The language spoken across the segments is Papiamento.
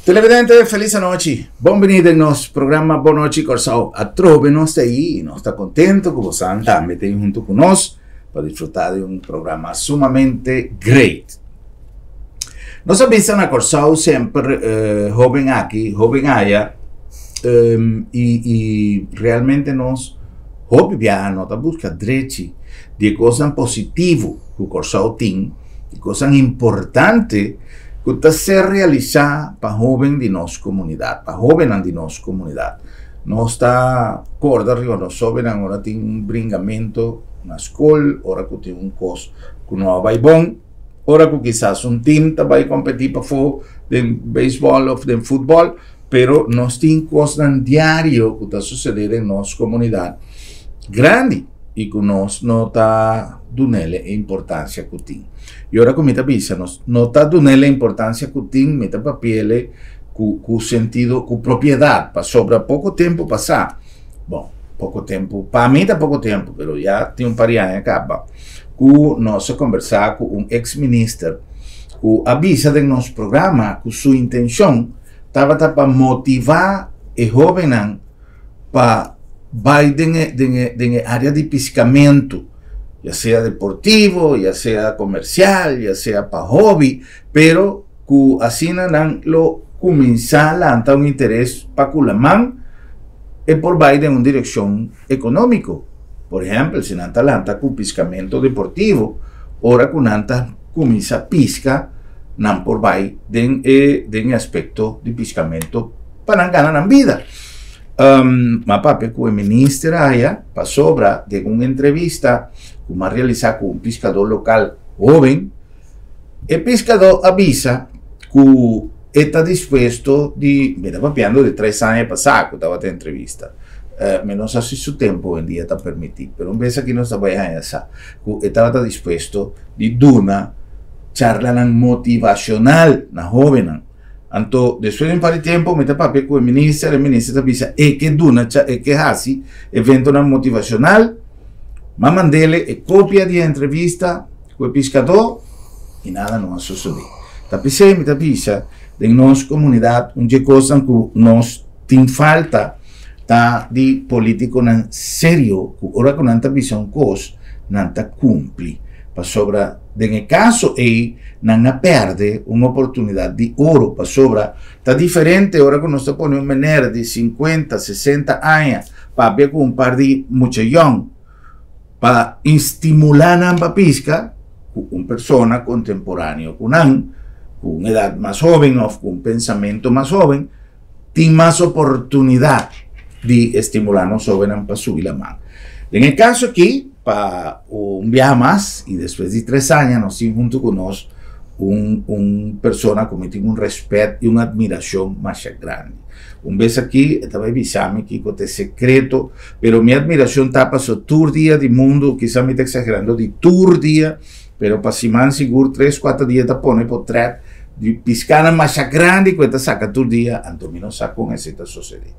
Televidente, felis anochi. Bon bini den nos programa Bon Nochi Kòrsou. Atrobe nos ta ei i nos ta kontentu ku bosan tambe ta ei huntu ku nos pa disfrutá di un programa sumamente great. Nos a bisa na Kòrsou semper hóben aki, hóben aya i i realmente nos hopi biaha no ta buska drechi di e kosnan positivo ku Kòrsou tin, di kosnan importante ku ta ser realisá pa hóben di nos komunidat, pa hóbennan di nos komunidat. Nos ta kòrda riba nos hóbennan ora tin un bringamentu na skol, ora ku tin un kos ku no a bai bon, ora ku kisas un tim ta bai kompetí pafó den beisbòl òf den futbòl, pero nos tin kosnan diario ku ta susedé den nos komunidat grandi i ku nos no ta dun'el e importansia ku tin. I ora ku mi ta bisa nos no ta dun'el e importansia ku tin, mi ta papi'el ku ku sentido, ku propiedat, pasobra poko tempu pasá, bon, poko tempu, pa mi ta poko tempu, pero ya tin un par di aña kaba, ku nos a kombersá ku un eks minister ku a bisa den nos programa ku su intenshon tabata pa motivá e hóbennan pa bai den e den e den e área di piskamentu, ya sea deportivo, ya sea komersial, ya sea pa hòbi, pero ku asina nan lo kuminsá lanta un interes pa ku laman e por bai den un direkshon ekonómiko. Por ehèmpel, si nan ta lanta ku piskamentu deportivo, ora ku nan ta kuminsá piska, nan por bai den e den e aspekto di piskamentu pa nan gana nan bida. M'a papia ku e minister aya pasobra den un entrevista ku m'a realisá ku un piskadó lokal hóben, e piskadó a bisa ku e ta dispuesto di, mi ta papiando di tres aña pasá ku tabata e entrevista, mi no sa si su tempu hoendia ta permití, pero un bes aki nos ta bai haña sa ku e tabata dispuesto di duna charlanan motivashonal na hóbennan. Anto despues di un par di tempo mi ta papia ku e minister, e minister ta bisa e ke duna cha e ke hasi eventonan motivashonal, m'a mand'ele e kopia di e entrevista ku e piskadó i nada no a sosodé. Ta p'esei mi ta bisa den nos komunidat un dje kosnan ku nos tin falta ta di politikonan serio ku ora ku nan ta bisa un kos nan ta kumpli pasobra Den e kaso ei, nan a pèrdè un oportunidat di oro, pasobra ta diferente ora ku nos ta pone un mener di sinkuenta, sesenta aña papia ku un par di mucha yòn pa stimulá nan pa piska, ku un persona kontemporáneo ku nan, ku un edat mas hóben òf ku un pensamentu mas hóben, tin mas oportunidat di stimulá nos hóbennan pa subi laman. Den e kaso aki, pa un biaha mas i despues di tres aña nos tin huntu ku nos un un persona ku mi tin un rèspèt i un atmirashon masha grandi. Un bes aki e ta bai bisa mi kiko ta e sekreto, pero mi atmirashon ta paso tur dia di mundu, kisa mi ta eksagerando di tur dia, pero pa siman sigur tres kuater dia ta pone potrèt di piskanan masha grandi ku e ta saka tur dia, anto mi no sa kon esei ta sosodé.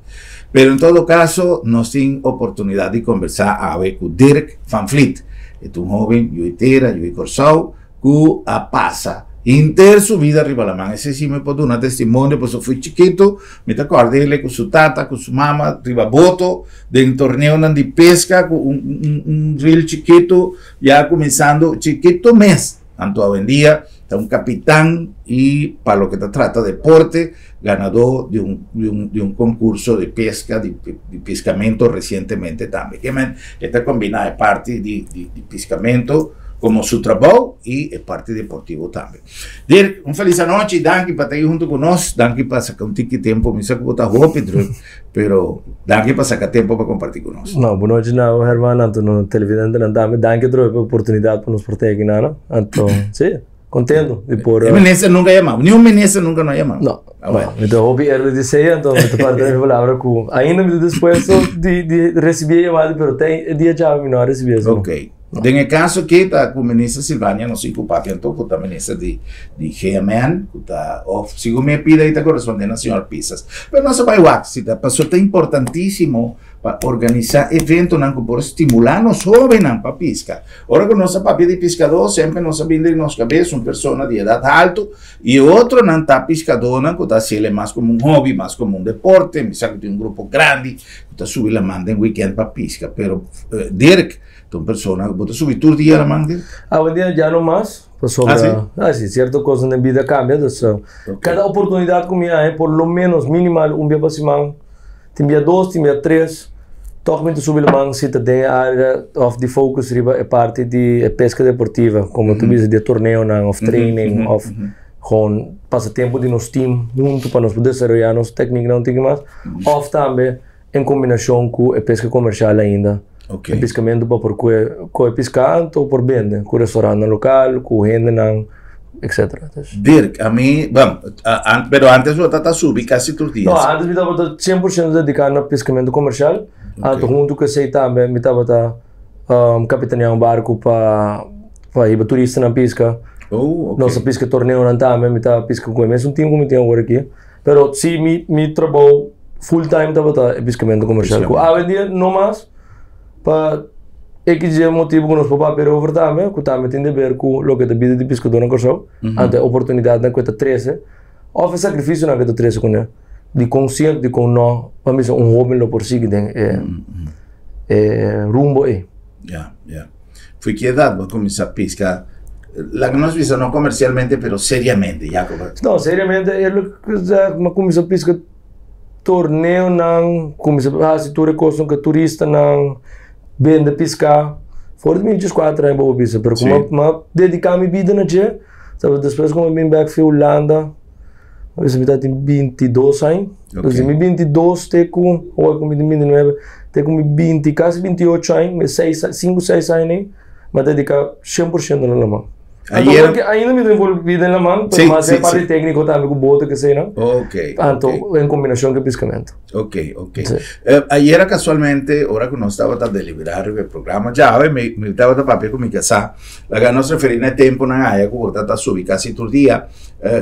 Pero en todo caso nos tin oportunidad di conversa awe cu Dirk van Vliet. E ta un hoben yu e tera, yu e Corsou, cu a pasa henter su vida riba laman. Esei si mi por duna testimonio pasobra fui chikito mi ta corda ele cu su tata, cu su mama riba boto den torneonan di pesca cu un un reel chikito ya cuminsando chikito mes. Anto awendia ta un capitan y pa loke ta trata deporte ganadó di un di un di un concurso di pesca di di piscamento recientemente tambe. Ke men e ta combina e parti di di di piscamento como su trabou y e parti deportivo tambe. Dirk, un feliz anochi, danki pa ta ahi hunto cu nos, danki pa saca un tiki tempo, mi sa cu bo ta hopi druk, pero danki pa saca tempo pa comparti cu nos. No, bo nochi na bo Herman, anto no televidentenan tambe, danki otro vez pa e oportunidad pa nos por ta aki nano, anto si. Contento di por. E minister nunca yama, ni un minister nunca no yama. No, ah, bueno. Mi ta hopi eerlijk di say, anto mi ta parte mi palabra cu ainda mi ta dispuesto di, di recibi e llamada, pero te e dia djawe mi no a recibi eso. Ok. No. Den e caso aki ta cu minister Silvania no sin cu papia anto cu ta minister di, di GMN, cu ta, of segun mi e pida y ta corresponde na señor Pisas. Pero nos a bay wak si ta, pasobra ta importantisimo. Pa organisá eventonan ku por stimulá nos hóbennan pa piska. Ora ku nos a papia di piskadó, semper nos a bini den nos kabes un persona di edat haltu i e otronan ta piskadónan ku ta hasiel e mas komo un hòbi, mas komo un deporte. Mi sa ku tin un grupo grandi ku ta subi laman den wikènt pa piska. Pero Dirk ta un persona ku bo ta subi tur dia laman, Dirk? Awendia ya no mas, pasobra ah si, sierto kosnan den bida kambia. Dus kada oportunidat ku mi haña, por lo ménos minimal un bia pa siman, Tin bia dos, tin bia tres, tòg mi ta subi laman si ta den e área òf di focus riba e parti di e peska deportiva, komo ta bisa di e torneonan òf training òf gewoon pasa tempu di nos team huntu pa nos por desaroyá nos tèkniknan un tiki mas, òf tambe en kombinashon ku e peska komershal ainda. E piskamentu pa por kue koe piská anto por bende ku restorantnan lokal, ku hendenan. Etcetera. Dirk, a mi, bon, pero antes bo ta subi casi tur dia. No, antes mi tabata 100% dedica na piscamento comercial. Okay. Anto hunto cu esey tambe mi tabata um, capitanear un barco pa pa hiba turistanan pisca. Oh, okay. Nos a pisca torneonan tambe, mi ta pisca cu e mesun team cu mi tin awor aki. Pero si mi mi trabou full time tabata e piscamento comercial. Cu awendia no mas. Pa XY motibu ku nos por papia erover tambe, ku tambe tin deber ku loke ta bida di piskadó na Kòrsou, anto e oportunidatnan ku e ta trese, òf e sakrifisionan ku e ta trese kuné, di kon siento, di kon nò, pa mi un hóben lo por sigui den e e rumbo ei. Ya, ya. Fu ki edat bo a kuminsá piska? Laga nos bisa no komersialmente, pero seriamente, Jacob. No, seriamente, mi a kuminsá piska. Torneonan kuminsá hasi tur e kosnan ku e turistanan bende piská. For di mi dieskuater aña bo por bisa, pero ku mi a dediká mi bida na dje, sabe, despues ku mi a bin bèk fi Hulanda, mi bisa mi tabatin bintidos aña. Dus di mi bintidos te ku awor ku mi tin bintinuebe, te ku mi binti kasi bintiocho aña, mi seis sinku seis aña ei, mi a dediká shen por shento na laman. Ayer... Anto, ainda mi ta envolvi den laman, pero mas den parte técnico tambe cu boto que sei, no? Ok. Anto, en combinacion cu piscamento. Ok, ok. Sí. Ayer casualmente, ora cu nos tabata deliberar riba e programa djawe, mi, mi tabata papia cu mi casá. Laga nos referi na e temponan aya cu bo ta subi casi tur dia.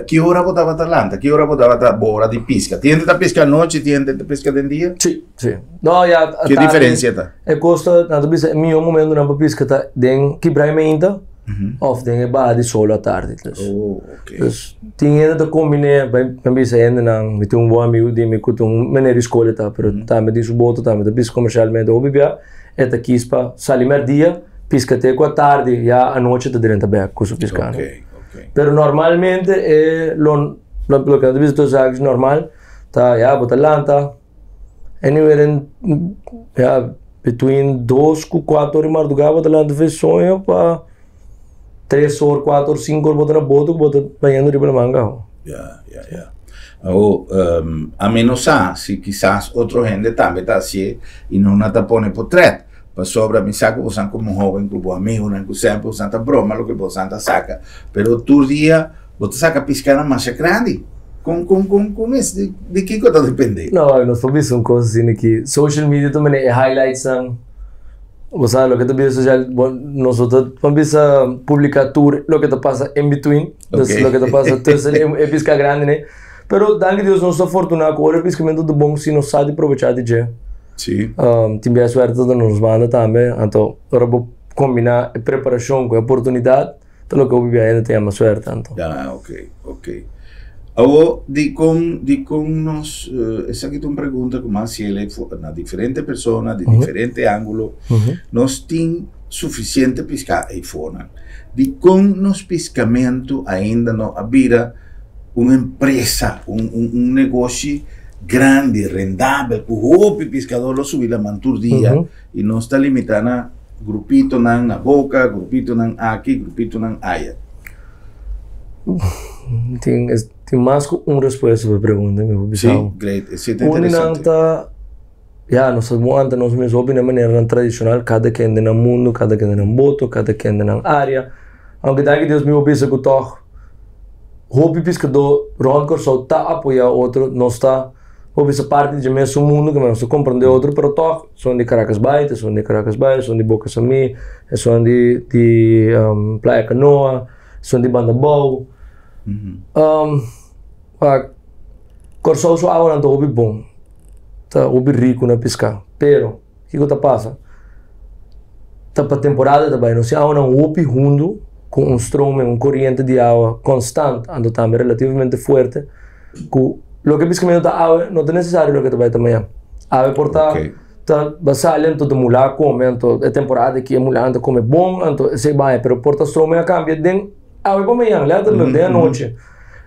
Ki ora bo tabata lanta? Ki ora bo tabata bo ora di pisca? Tin hende ta pisca anochi, tin hende ta pisca den dia? Sí, sí. No, ya, Ki diferencia ta? E cos ta, nan ta bisa, e mihor momentonan pa pisca ta den kibra mainta. Of den e baha di sol atardi. Dus, Oh, ok. dus tin hende ta kombiné, bai mi bisa hendenan, mi tin un bon amigu di mi ku ta un meneer di skol e ta, pero tambe tin su boto, tambe ta piska komershalmente hopi bia, e ta kis pa sali mèrdia, piska te ku atardi, ya anochi ta drenta bèk ku su piskando. Ok, ok. Pero normalmente e lo loke nan ta bisa tur esaki normal ta ya bo ta lanta. Anywhere in ya between dos ku kuater or di mardugá bo ta lanta for e soño pa tres or, kuater or, sinku or bo ta na boto ku bo ta bañando riba laman kaba. Ya, ya, ya. Awo, ami no sa si kisas otro hende tambe ta hasié i no nan ta pone potrèt, pasobra mi sa ku bosan komo hóben ku bo amigunan ku semper bosan ta broma loke bosan ta saka, pero tur dia Bo ta saka piskánan masha grandi. Kon, kon, kon, kon es? Di, di kiko ta dependé? No, nos por bisa un kos asina ki social media ta manera e highlightsnan, bo sa loke ta bira social, bo, nos no ta por bisa publiká tur loke ta pasa in between, dus Ok. loke ta pasa tussen e, e piská grandi nei. Pero danki Dios nos ta afortuná ku ora e piskamentu ta bon si nos sa di probechá di dje. Sí. Tin bia suerte ta nos banda tambe, anto ora bo kombiná e preparashon ku e oportunidat, Ta loke hopi bia hende ta yama suerte anto. Ah, ok, ok. Awo, dikon, dikon nos, esaki ta un pregunta ku mas hasiel na diferente persona, di diferente ángulo. Nos tin sufisiente piská eifonan. Dikon nos piskamentu ainda no a bira un empresa, un, un, un negoshi grandi, rendabel, ku hopi piskadó lo subi laman tur dia i nos ta limitá na Grupitonan na Boca, grupitonan aki, grupitonan aya. Tin, tin mas ku un respuesta pa e pregunta, mi por bisa Sí, great. Esei ta interesante. Un nan ta, ya, nos ta wanta nos mes hopi na maneranan tradishonal, kada ken den nan mundu, kada ken den nan boto, kada ken den nan área. Aunke danki Dios mi por bisa ku tòg hopi piskadó rònt Kòrsou ta apoyá otro, nos ta. Hopi sa parti dje mesun mundu ke nos ta komprende otro, pero tòg esun di Caracas Bay ta esun di Caracas Bay, esun di Boca Samí, esun di di Playa Canoa, esun di Banda Bou. Wak, Kòrsou su awanan ta hopi bon, ta hopi riku na piská, pero. Kiko ta pasa? Ta pa temporada ta bai. Nos tin awanan hopi hundu ku un stroming, un koriente di awa konstant, anto tambe relativamente fuerte, ku loke piskamentu ta awe no ta nesesario loke ta bai ta mañan. Awe por ta ta basali anto ta mula kome, anto e temporada aki e mulanan ta kome bon, anto esei baña, pero por ta stroming a kambia den awe pa mañan, letterlijk den anochi.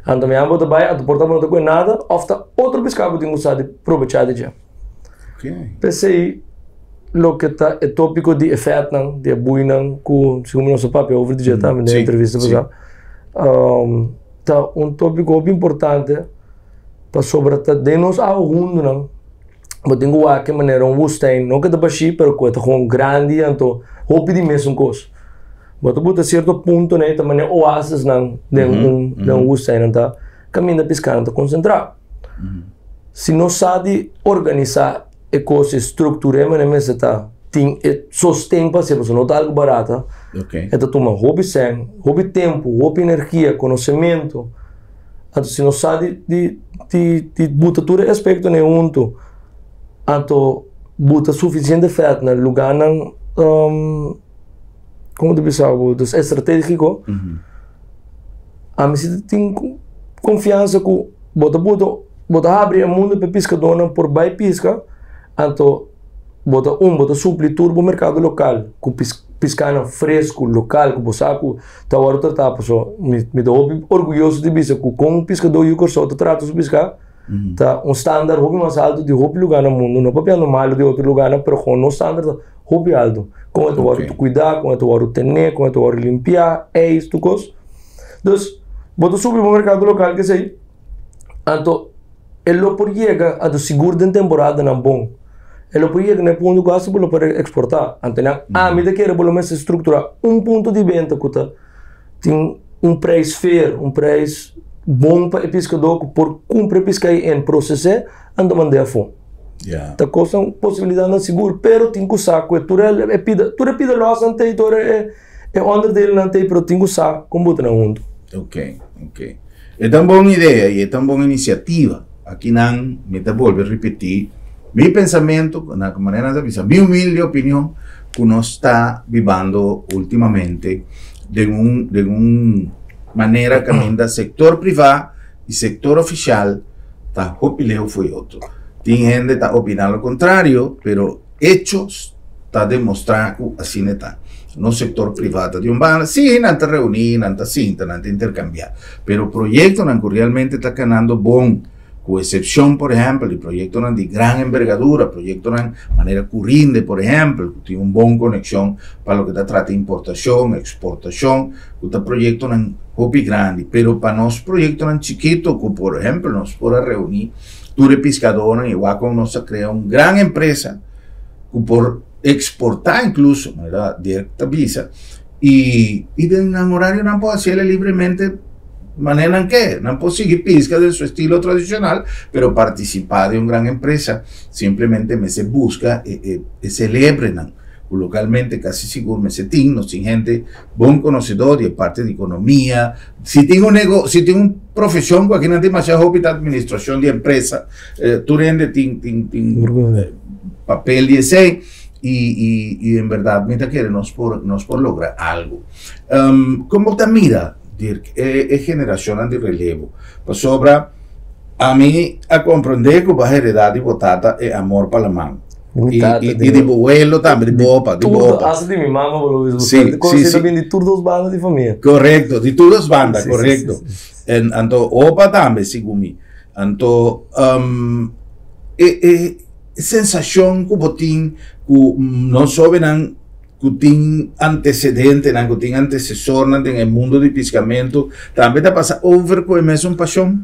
Anto mañan bo ta bai, anto por ta bo no ta kohe nada òf ta otro piská bo tin ku sa di probechá di dje. P'esei loke ta e tópiko di e fètnan, di e buinan ku segun mi nos a papia over di dje tambe den e entrevista pasá, ta un tópiko hopi importante pasobra ta den nos awa hundunan bo tin ku wak e manera un wustèin, no ke ta bashí pero ku e ta gewoon grandi anto hopi di mesun kos. Bo ta buta sierto puntonan ei ta manera oasisnan den un den un wustèin ta kaminda piskanan ta konsentrá. Si nos sa di organisá e kos i struktur'é manera mester ta, tin e sosten pa hasié, pasobra no ta algu barata. E ta tuma hopi sèn, hopi tempu, hopi energia, konosementu. Anto si nos sa di di di di buta tur e aspektonan ei huntu, anto buta sufisiente fèt na lugánan komo ta bisa bo, dus estratégiko, ami si ta tin konfiansa ku bo ta buta, bo ta habri e mundu pa e piskadónan por bai piska, anto bo ta un, bo ta supli tur bo merkado lokal ku piskanan fresku, lokal, ku bo sa ku ta wòrdu tratá. Pasobra mi mi ta hopi orguyoso di bisa ku kon un piskadó yu Kòrsou ta trata su piská ta un standaard hopi mas altu di hopi lugá na mundu. No papiando malu di otro lugánan, pero kon nos standaard ta hopi altu. Kon e ta wòrdu kuidá, kon e ta wòrdu tené, kon e ta wòrdu limpiá, eis, tur kos. Dus, bo ta subi bo merkado lokal kesei, anto e lo por yega, anto sigur den temporadanan bon, e lo por yega na e punto ku hasta bo lo por eksportá. Anto nan ami ta kere bo lo mester strukturá un punto di benta ku ta tin un preis fair, un preis bon pa e piskadó ku por kumpra e piska ei en proses'é anto mand'é afó. Ta kosnan, posibilidatnan sigur, pero tin ku sa ku e tur e pida, tur e pida lòsnan t'ei, tur e. E onderdelennan t'ei pero tin ku sa kon bota nan huntu. Ok, ok. E ta un bon idea y e ta un bon iniciativa. Akinan mi ta bolbe ripetí mi pensamentu, na manera nan ta bisa, mi humilde opinion, ku nos ta bibando ultimamente den un den un manera kaminda sektor privá y sektor ofisial ta hopi leu fo'i otro. Tin hende ta opiná lo kontrario, pero Hechos ta demostrá ku asina e ta. Nos sektor privá ta di un banda, sí, nan ta reuní, nan ta sinta, nan ta interkambiá, pero proyektonan ku realmente ta kanando bon, ku esepshon, por ehèmpel, di proyektonan di gran embergadura, proyektonan manera Curinde, por ehèmpel, ku tin un bon konekshon pa loke ta trata importashon, eksportashon, ku ta proyektonan hopi grandi. Pero pa nos proyektonan chikitu ku, por ehèmpel, nos por a reuní, Tur e piskadónan i wak kon nos a krea un gran empresa ku por eksportá inkluso, manera Dirk ta bisa, i i den nan orario nan por hasiel libremente manera nan ke. Nan por sigui piska den su estilo tradishonal, pero partisipá den un gran empresa simplemente mester buska e e e selebrenan ku lokalmente kasi sigur mester tin. Nos tin hende bon konosedó di e parti di ekonomia. Si tin un nego, si tin un profeshon ku akinan tin masha hopi ta administrashon di empresa. Tur hende tin tin tin papel di esei i i i en bèrdat mi ta kere nos por nos por logra algu. Kon bo ta mira, Dirk, e e generashonnan di relevo? Pasobra ami a komprendé ku bo a heredá di bo tata e amor pa laman. Mi I, tata, i, di i di bo welo tambe, di bo opa, di bo Tur, opa. hasta di mi mama bo lo bisa. Sí, Di sí, konosí sí. ta bin di tur dos banda di famia. Korekto, di tur dos banda, Sí, sí, sí, korekto. sí, sí. En, anto opa tambe, segun mi. Anto, e, e sensashon ku bo tin ku nos hóbennan ku tin antesedentenan, ku tin antesesornan den e mundo di piskamentu, tambe ta pasa over ku e mesun pashon?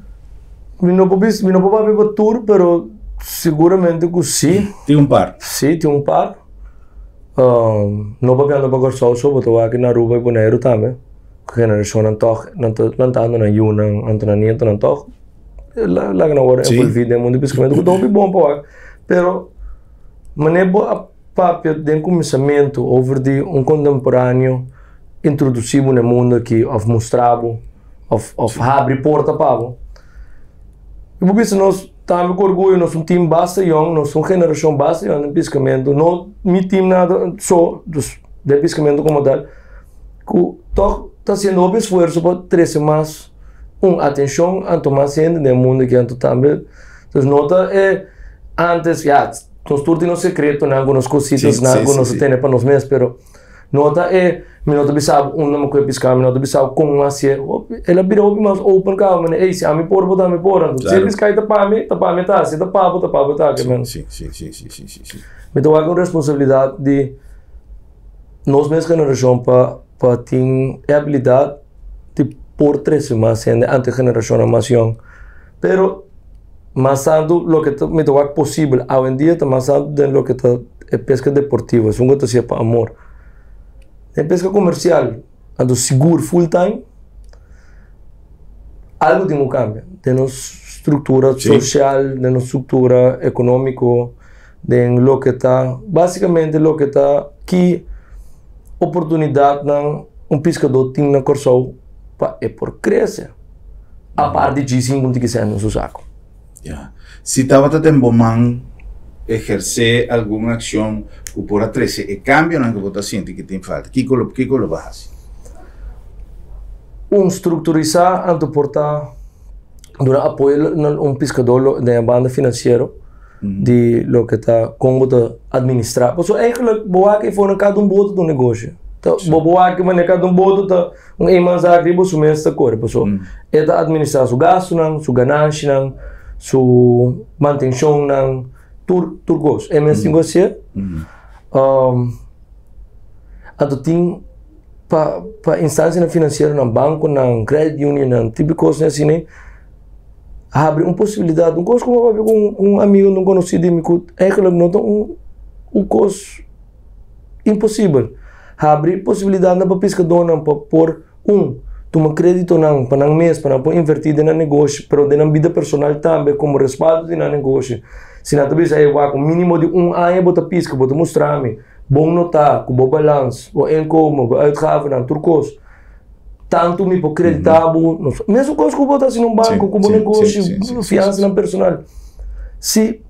Mi no por bisa, mi no por papia pa tur, pero seguramente ku si. Tin un par. Si, tin un par. No papiando pa Kòrsou so, bo ta wak na Aruba i Boneiru tambe. Ku generashonnan tòg nan ta lantando nan yunan, anto nan nietonan tòg laga nan wòrdu envolví den mundu di piskamentu ku ta hopi bon pa wak. Pero manera bo a papia den kuminsamentu over di un kontemporáneo introdusí bo na e mundu aki òf mustra bo. Of of habri porta pa bo. I bo bisa nos. Tambe ku orguyo nos un team basta yòn, nos un generashon basta yòn den piskamentu, no mi team nada so, dus den piskamentu komo tal, ku tòg ta hasiendo hopi esfuerso pa trese mas un atenshon anto mas hende den e mundu aki anto tambe dus no ta e antes ya nos tur tin nos sekretonan ku nos kositasnan ku nos ta tene pa nos mes pero No ta e, mi no ta bisa bo unda mi koe piska, mi no ta bisa bo kon hasié. El a bira hopi mas open kaba manera, ey, si ami por, bo tambe por. Anto, si e piska ei ta pa mi, ta pa mi ta, si e ta pa bo, ta pa bo ta. Si, si, si, si, si, si, si. Mi ta wak un responsabilidat di nos mes generashon pa pa tin e abilidat di por trese mas hende ante generashonnan mas yòn. Pero mas tantu loke ta mi ta wak posibel awendia ta mas tantu den loke ta e peska deportivo, esun ku ta hasié pa amor. Den peska komersial, anto sigur full time, algu tin ku kambia den nos struktura sosial, den nos struktura ekonómiko, den loke ta basikamente loke ta ki oportunidatnan un piskadó tin na Kòrsou pa e por krese. Apart di djis sin kunti kisé na su saku. Ya. Si tabata den bo man ehersé algun akshon ku por a trese e kambionan ku bo ta sinti ku tin falta, kiko lo kiko lo bo hasi? Un, strukturisá anto por ta duna apoyo na un piskadó lo den e banda finansiero di loke ta kon bo ta administrá. Pasobra eigentlik bo wak ei for na kada un boto ta un negoshi. Ta bo bo wak manera kada un boto ta Un eenmanszaak riba su mes ta kore paso e ta administra su gastunan, su gananshinan, su mantenshonnan, tur tur kos. E mes tin ku hasié. Anto tin pa pa instansianan finansieronan, bankonan, credit unionnan, tipo di kosnan asina habri un posibilidat, un kos ku mi a papia ku un amigu, un konosí di mi ku eigenlijk no ta un un kos. Imposibel. Habri posibilidatnan pa piskadónan pa por, un, tuma kréditonan pa nan mes pa nan por invertí den nan negoshi, pero den nan bida personal tambe komo respaldo di nan negoshi. Si nan ta bisa, ey wak, un mínimo di un aña bo ta piska, bo ta mustra mi bon notá ku bo balans, bo inkomen, bo uitgavennan, tur kos. Tantu mi por kreditá bo. Mesun kos ku bo ta hasi na un banko ku bo negoshi, fiansanan personal. Si.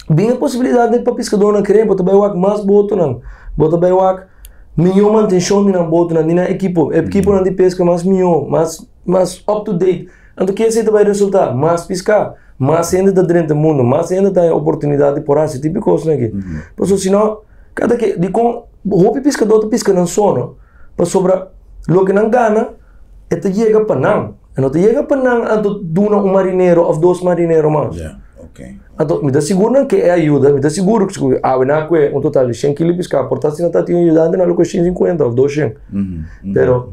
Bin e posibilidad den pa piskadónan kere, bo ta bai wak mas botonan, bo ta bai wak mihó mantenshon di nan botonan, di nan ekipo, e ekiponan di peska mas mihó, mas mas up to date. Anto ke esei ta bai resultá? Mas piská, mas hende ta drenta mundu, mas hende ta haña oportunidat di por hasi tipo di kosnan aki. Pasobra si no, kada ke, dikon hopi piskadó ta piska nan so no? Pasobra loke nan gana e ta yega pa nan. E no ta yega pa nan anto duna un marinero of dos marinero mas. Yeah, okay. Anto mi ta sigur nan ke e ayuda, mi ta sigur ku awe nan a kue un total di shen kilo piská, por ta si nan ta tin un ayudante nan lo kue shen sinkuenta of dos shen. Mm -hmm. Pero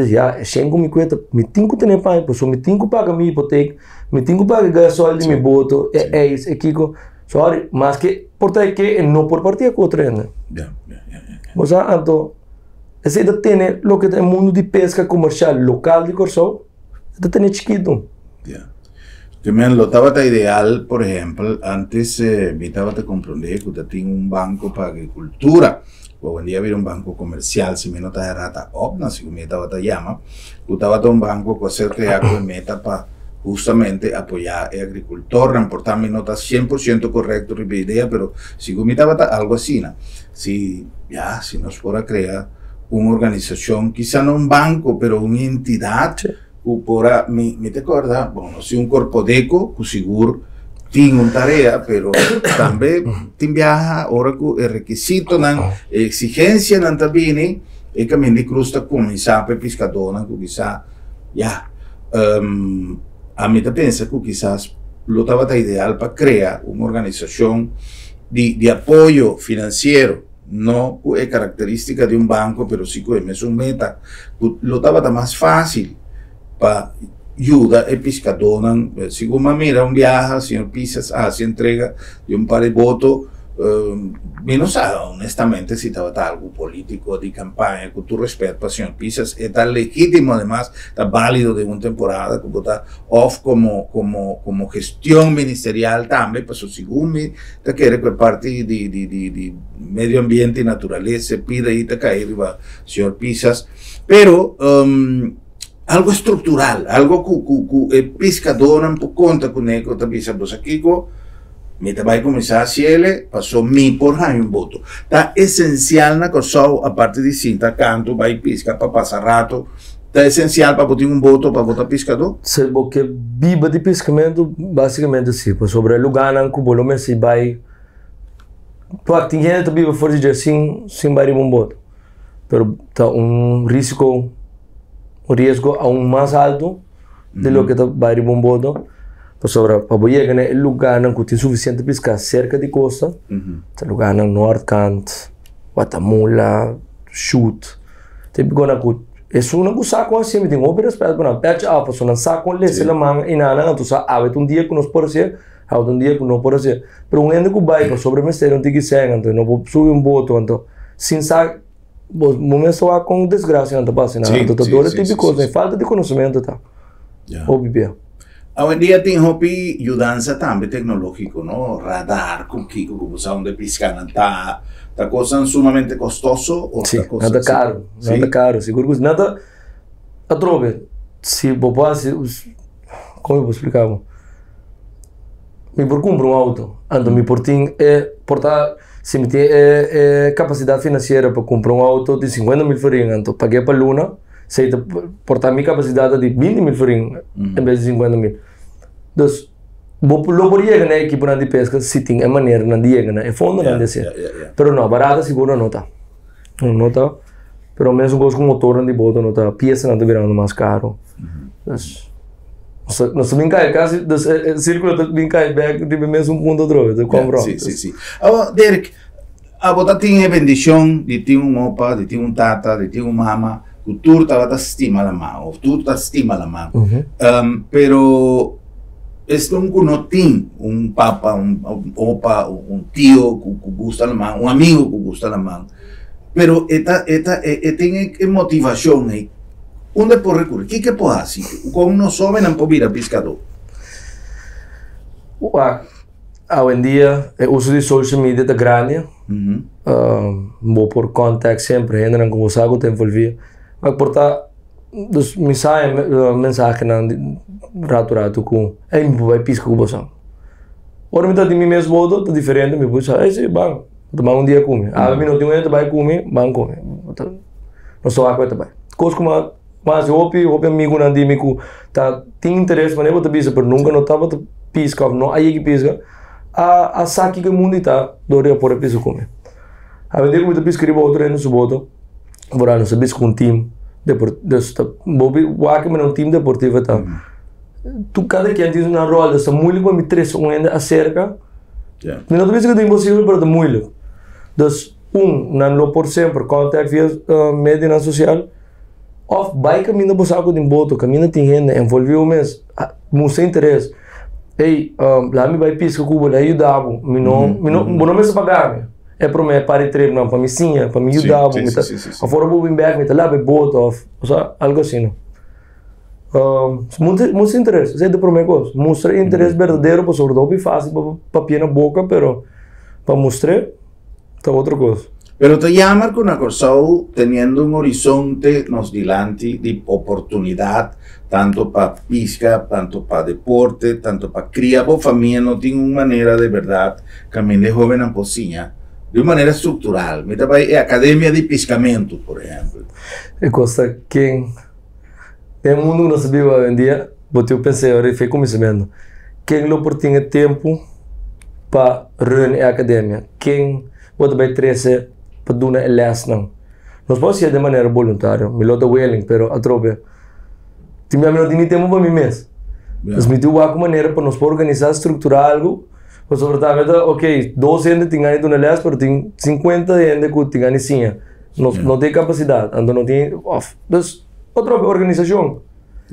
ya, e shen ku mi kue ta, mi tin ku tene paña, pasobra mi tin ku paga mi hipotek, mi tin ku paga e gasoil di mi boto, e eis, e kiko. Sorry, maske por ta e ke e no por partia ku otro hende. Yeah, yeah, yeah, yeah. Bo sa, anto Esei ta tene loke ta e mundu di peska komershial lokal di Kòrsou, e ta tene chikitu. Ya. Te men lo tabata ideal, por ehempel, antes mi tabata komprondé ku ta tin un banko pa agrikultura, ku awendia a bira un banko komersial, si mi no ta erá ta OPNA, segun mi e tabata yama, ku tabata un banko ku a ser kreá ku e meta pa hustamente apoyá e agrikultornan. Por ta mi no ta 100% korekto riba e idea, pero segun mi tabata algu asina. Si, ya, si nos por a crea un organisacion, kisa no un banco, pero un entidad cu por a, mi, mi ta corda, bon, nos tin un Corpodeco cu sigur tin un tarea, pero tambe tin biaha ora cu e requisitonan, e exigencianan ta bini, e Caminda di Cruz ta cuminsa pa e piscadornan cu kisa, ya, ami ta pensa cu kisas lo tabata ideal pa crea un organisacion di di apoyo finansiero, no ku e karakterístika di un banko pero si ku e mesun meta, ku lo tabata mas fásil pa yuda e piskadónan. Segun mi a mira un biaha señor Pisas a hasi entrega di un par di boto, mi no sa honestamente si tabata algu polítiko di kampaña, ku tur rèspèt pa señor Pisas, e ta legítimo ademas, ta bálido den un temporada ku bo ta Of como como como gestion ministerial tambe, pasobra segun mi ta kere ku e parti di di di di medio ambiente y naturalesa e pida ahi ta kai riba señor Pisas. Pero Algo estruktural, algo ku ku ku e piskadónan por konta kuné ku ta bisa bo sa kiko, mi ta bai kuminsá hasiele paso mi por haña un boto. Ta esensial na Kòrsou aparte di sinta kantu bai piska pa pasa rato, ta esensial pa bo tin un boto pa bo ta piskadó? Si bo ke biba di piskamentu, basikamente si, pasobra e lugánan ku bo lo mester bai, pa tin hende ta biba for di dje sin sin bai riba un boto. Pero ta un risiko, un riesgo aun mas alto di loke ta bai riba un boto. Pasobra pa bo yega na e lugarnan ku tin sufisiente piská serka di kosta, ta lugarnan Noordkant, Watamula, Shut. Típikonan ku esunnan ku sa kon hasi mi tin hopi rèspèt pa nan. Pèchi af pasobra nan sa kon lese laman i nan nan anto sa awe ta un dia ku nos por hasié, awe ta un dia ku no por hasié. Pero un hende ku bai pasobra e mester un tiki sèn anto e no por subi un boto anto sin sa bo mes ta wak kon desgrasianan ta pasa nan anto ta dor e típiko falta di konosementu ta hopi bia. Awendia tin hopi yudansa tambe teknológiko, no? Radar ku kiko ku bo sa unda e piskanan ta. Ta kosnan sumamente kostoso o ta kosnan. Si, nan ta karu. Nan ta karu, sigur ku si. Nan ta atrobe si bo por hasi, komo mi por splika bo? Mi por kumpra un outo, anto mi por tin e por ta si mi tin e e kapasidat finansiero pa kumpra un outo di sinkuenta mil florin, anto pag'é pa luna. Sei ta por ta mi capacidad ta di 20 mil florin en bes di 50 mil. Dus bo lo por yega na e equiponan di pesca si tin e maneranan di yega na e fondonan di hacer. Pero no, barata sigur no ta. No ta. Pero mesun cos cu motornan di boto no ta, piesanan ta birando mas caro. Dus nos ta bin cay casi, dus e circulo ta bin cay bek riba e mesun punto otra vez, ta come rond. Si, si, si. Awor, Derek, Abo ta tin e bendishon di tin un opa, di tin un tata, di tin un mama ku tur tabata stima laman òf tur ta stima laman. Pero esun ku no tin un papa, un opa, un tio ku gusta laman, un amigu ku gusta laman, pero e ta e ta e tin e motivashon ei, unda e por rekuri? Kiko e por hasi? Kon nos hóbennan por bira piskadó? Wak, Awendia e uso di social media ta grandi. Bo por contact semper hendenan ku bo sa ku ta envolví. Ma por ta dus mi sa e mensahenan di ratu ratu ku ey mi por bai piska ku boso. Ora mi ta di mi mes boto ta diferente mi por bisa ey si ban ta ban un dia ku mi. Awe mi no tin un hende ta bai ku mi ban ku mi. Nos ta wak ku e ta bai. Kos ku mi a hasi hopi hopi amigunan di mi ku ta tin interes manera bo ta bisa pero nunka no tabata piska of no a yega piska a a sa kiko e mundu ta dor di a por a piska ku mi. Awendia ku mi ta piska riba otro hende su boto por nos ta biska ku un team depor dus ta bo wak manera un team deportivo ta tur kada ken tin nan ròl dus ta moeilijk pa mi trese un hende aserka mi no ta bisa ku ta imposibel pero ta moeilijk dus un nan lo por semper contact via medionan sosial. Of bai kaminda bo sa ku tin boto, kaminda tin hende, envolví bo mes, mustra interes. Ey, laat mi bai piska ku bo, laat yuda bo. Mi no, mi no, bo no mester paga mi e promé par di tripnan pa mi siña, pa mi yuda bo. Mi ta, of ora bo bin bèk mi ta laba e boto of, osea, algo asina. Mustra interes, esei ta e promé kos. Mustra interes berdadero pasobra ta hopi fásil pa papia na boka, pero pa mustr'é. Ta otro kos. Pero ta jammer ku na Kòrsou teniendo un horizonte nos dilanti di oportunidat tanto pa piska, tanto pa deporte, tanto pa kria bo famia no tin un manera de bèrdat kaminda e hóbennan por siña di un manera struktural. Mi ta bai e akademia di piskamentu por ehèmpel. E kos ta ken den e mundu ku nos ta biba awendia bo tin ku pensa e ora di fe kuminsamentu ken lo por tin e tempu pa run e akademia? Ken bo ta bai trese pa duna e lèsnan? Nos por hasié den manera boluntario, mi lo ta willing, pero atrobe tin bia mi no tin ni tempu pa mi mes. Dus mi tin wak un manera pa nos por organisá, strukturá algu, pasobra tambe ta ok, dos hende tin gana di duna lès, pero tin sinkuenta hende ku tin gana di siña. Nos no tin e kapasidat, anto no tin òf. Dus atrobe organisashon.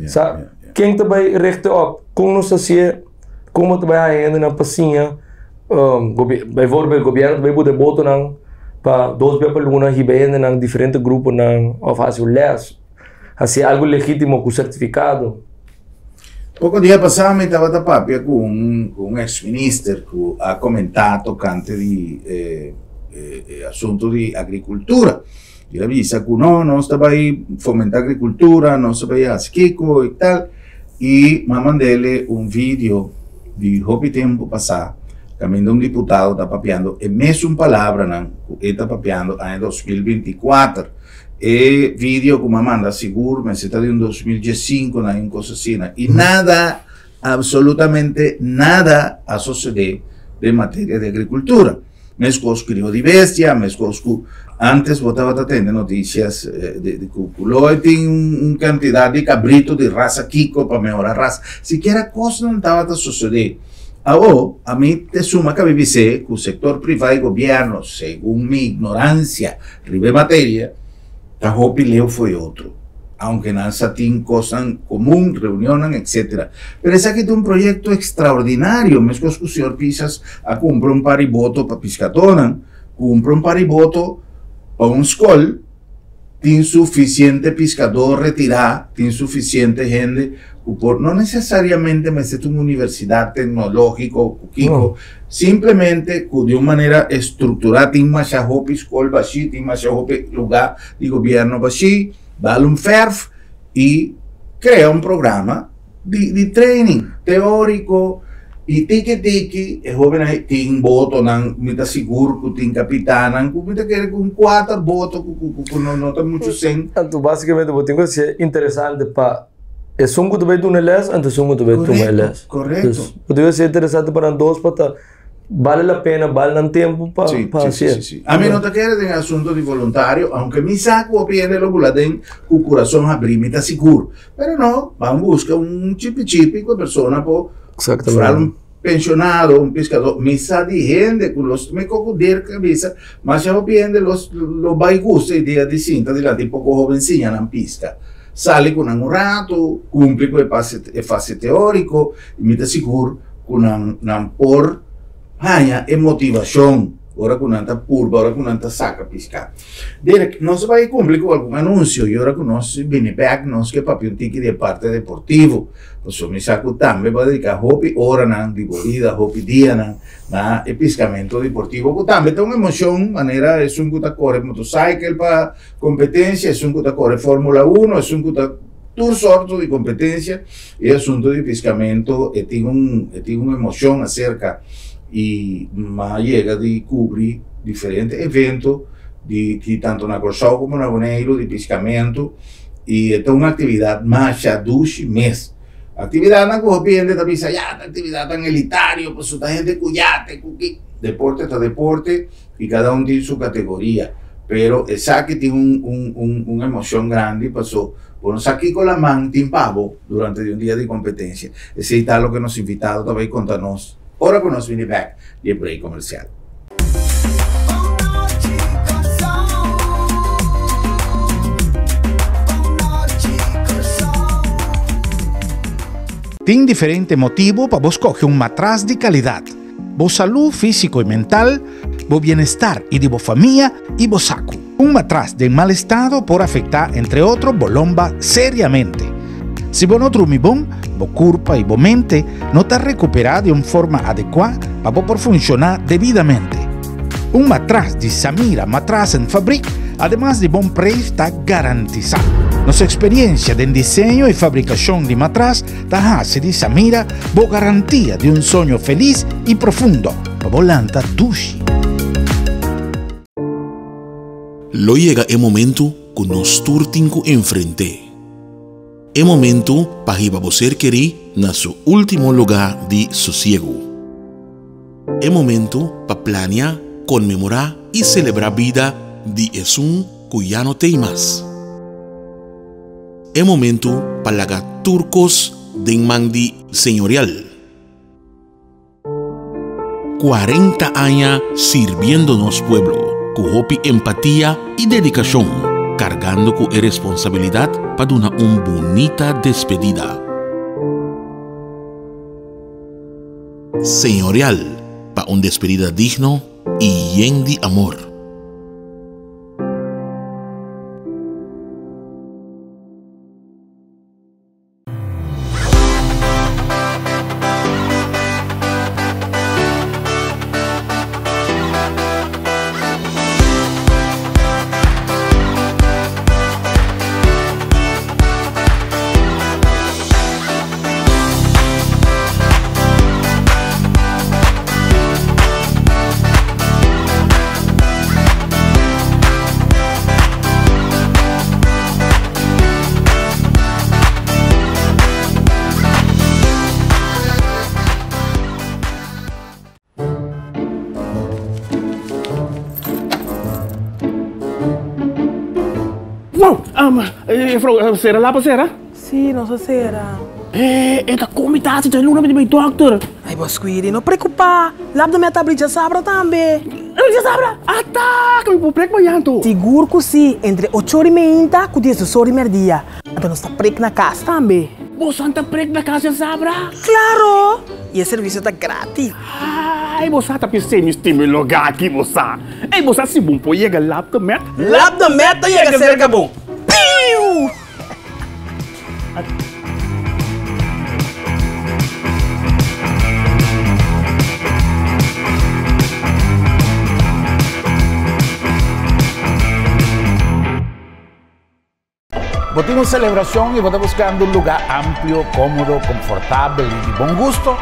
Sa ken ta bai richten op kon nos ta hasié, kon bo ta bai haña hendenan pa siña, bijvoorbeeld gobièrnu ta bai buta e botonan pa dos bia pa luna hiba e hendenan diferente gruponan òf hasi un lès, hasi algu legítimo ku sertifikado. Poko dia pasá mi tabata papia ku un ku un eks minister ku a komentá tokante di e asuntu di agrikultura. El a bisa ku no, nos ta bai fomentá agrikultura, nos ta bai hasi kiko i tal. I m'a mand'ele un video di hopi tempu pasá kaminda un diputado ta papiando e mesun palabranan ku e ta papiando aña 2024. E video ku m'a manda sigur mester ta di un 2015 na un kos asina. I nada, absolutamente nada a sosodé den materia di agrikultura. Meskos krio di bestia, meskos ku antes bo tabata tende notisias di ku lo e tin un kantidat di kabrito di rasa kiko pa mehora rasa. Sikiera kosnan tabata sosodé. Awo, ami te suma kabi bis'é ku sektor privá i gobièrnu, segun mi ignoransia riba e materia, ta hopi leu fo'i otro, aunke nan sa tin kosnan komun, reunionnan, etcetera. Pero esaki ta un proyekto ekstraordinario, meskos ku señor Pisas a kumpra un par di boto pa piskadónan, kumpra un par di boto pa un skol, tin sufisiente piskadó retirá, tin sufisiente hende ku por, no nesesariamente mester ta un universidat teknológiko ku kiko, Simplemente cu di un manera estructura tin masha hopi scol bashi, tin masha hopi lugar di gobierno bashi, bal un ferf y crea un programa di di training teorico y tiki tiki e hobennan ey tin botonan, mi ta sigur cu tin capitannan cu mi ta kere cu un cuater boto cu cu cu no ta mucho cen. Anto basicamente bo tin cu hacié interesante pa. Esun ku ta bai duna e les anto esun ku ta bai tuma e les. Korekto. Dus bo debe ser interesante pa nan dos pa ta bale la pena, bale nan tempu pa pa hasié. Sí, sí, sí. Ami no ta kere den e asunto di voluntario, aunke mi sa ku hopi hende lo bula den ku kurason habrí, mi ta sigur. Pero no, ban buska un chipi chipi ku e persona por Exactamente. un pensionado, un piskadó. Mi sa di hende ku los mi koko Dirk a bisa, masha hopi hende los lo bai gusta e idea di sinta dilanti poko hoben siña nan piska. Sali ku nan un ratu, kumpli ku e e fase teóriko i mi ta sigur ku nan nan por haña e motivashon ora ku nan ta purba, ora ku nan ta saka piská. Dirk, nos a bai kumpli ku algun anunsio i ora ku nos bini bèk nos ke papia un tiki di e parte deportivo, pasobra mi sa ku tambe bo a dediká hopi oranan di bo bida, hopi dianan na e piskamentu deportivo ku tambe ta un emoshon manera esun ku ta kore motosaikel pa Competencia, esun cu ta core Formula Uno, esun cu ta tur sorto di competencia, e asunto di piscamento e tin un e tin un emocion acerca y m'a yega di cubri diferente evento di di tanto na Corsou como na Boneiru di piscamento y e ta un actividad masha dushi mes. Actividadnan cu hopi hende ta bisa ya ta actividadnan elitario pasobra ta hende cu yate cu ki, deporte ta deporte. Y cada un tin su categoria, pero esaki tin un un un un emocion grandi paso bo no sa kico laman tin pa bo durante di un dia di competencia. Esey ta loke nos invitado ta bay conta nos ora cu nos bini bek di e break comercial. Tin diferente motibu pa bo scoge un matras di calidad. Bo salú físiko i mental, bo bienestar i di bo famia i bo saku. Un matras den mal estado por afektá entre otro bo lomba seriamente. Si bo no drumi bon, bo kurpa i bo mente no ta rekuperá di un forma adekuá pa bo por funshoná debidamente. Un matras di Samira Matrasenfabriek ademas di bon preis ta garantisá. Nos eksperiensia den diseño i fabrikashon di matras ta hasi di Samira bo garantia di un soño felis i profundo pa bo lanta dushi. Lo yega e momentu ku nos tur tin ku enfrent'é. E momentu pa hiba bo ser kerí na su último lugá di sosiegu. E momentu pa plania, konmemorá i selebrá bida di esun ku ya no t'ei mas. E momento pa laga tur kos den man di Señorial. 40 aña sirbiendo nos pueblo ku hopi empatia i dedikashon, kargando ku e responsabilidat pa duna un bunita despedida. Señorial pa un despedida digno i yen di amor. Juffrouw, sera lapa sera? Sí, nos a sera. E ta kon mi ta hasi dje luna mi ta bai dòkter. Ay, bo Squiri, no preokupá. Lap de meta abri djasabra tambe. Abri djasabra? Ata! Ku mi por prek mañan anto? Sigur ku sí, entre ocho ora i meinta ku diesdos ora i mèrdia. Anto nos ta prek na kas tambe. Bosan ta prek na kas djasabra? Klaro! I e servisio ta gratis. Ay, bo sa ta pis'é mi stima e lugá aki, bo sa. Ey, bo sa si bon por yega Lap de Met? Lap de Met ta yega serka bo. Piu! Bo tin un celebracion y bo ta buscando un lugar amplio, comodo, confortabel y di bon gusto?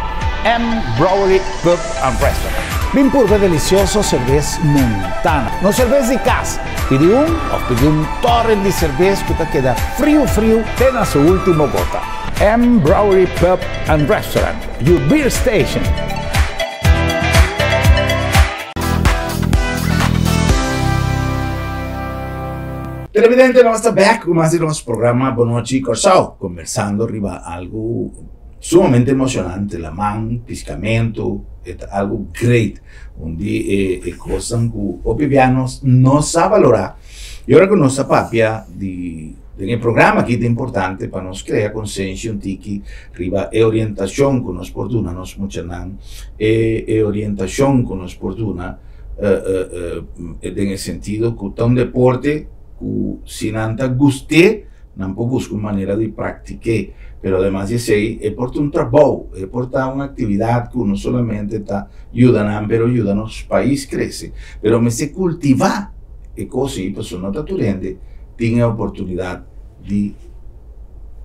M Brewery Pub and Restaurant. Bin purba delicioso cervez Montana. No cervez di cas. Pidi un of pidi un torren di cervez cu ta keda friu friu te na su ultimo gota. M Brewery Pub and Restaurant, your beer station. Televidente, nos ta bek ku mas di nos programa Bon Nochi Kòrsou, kombersando riba algu sumamente emoshonante, laman, piskamentu, e ta algu great. Un di e e kosnan ku hopi bia nos no sa balorá. I ora ku nos ta papia di den e programa aki ta importante pa nos krea konsensia un tiki riba e orientashon ku nos por duna nos muchanan, e e orientashon ku nos por duna den e sentido ku ta un deporte ku si nan ta gust'é nan por buska un manera di praktik'é, pero ademas di esei e por ta un trabou, e por ta un aktividat ku no solamente ta yuda nan pero yuda nos pais krese. Pero mester kultivá e kos ei pasobra no ta tur hende tin e oportunidat di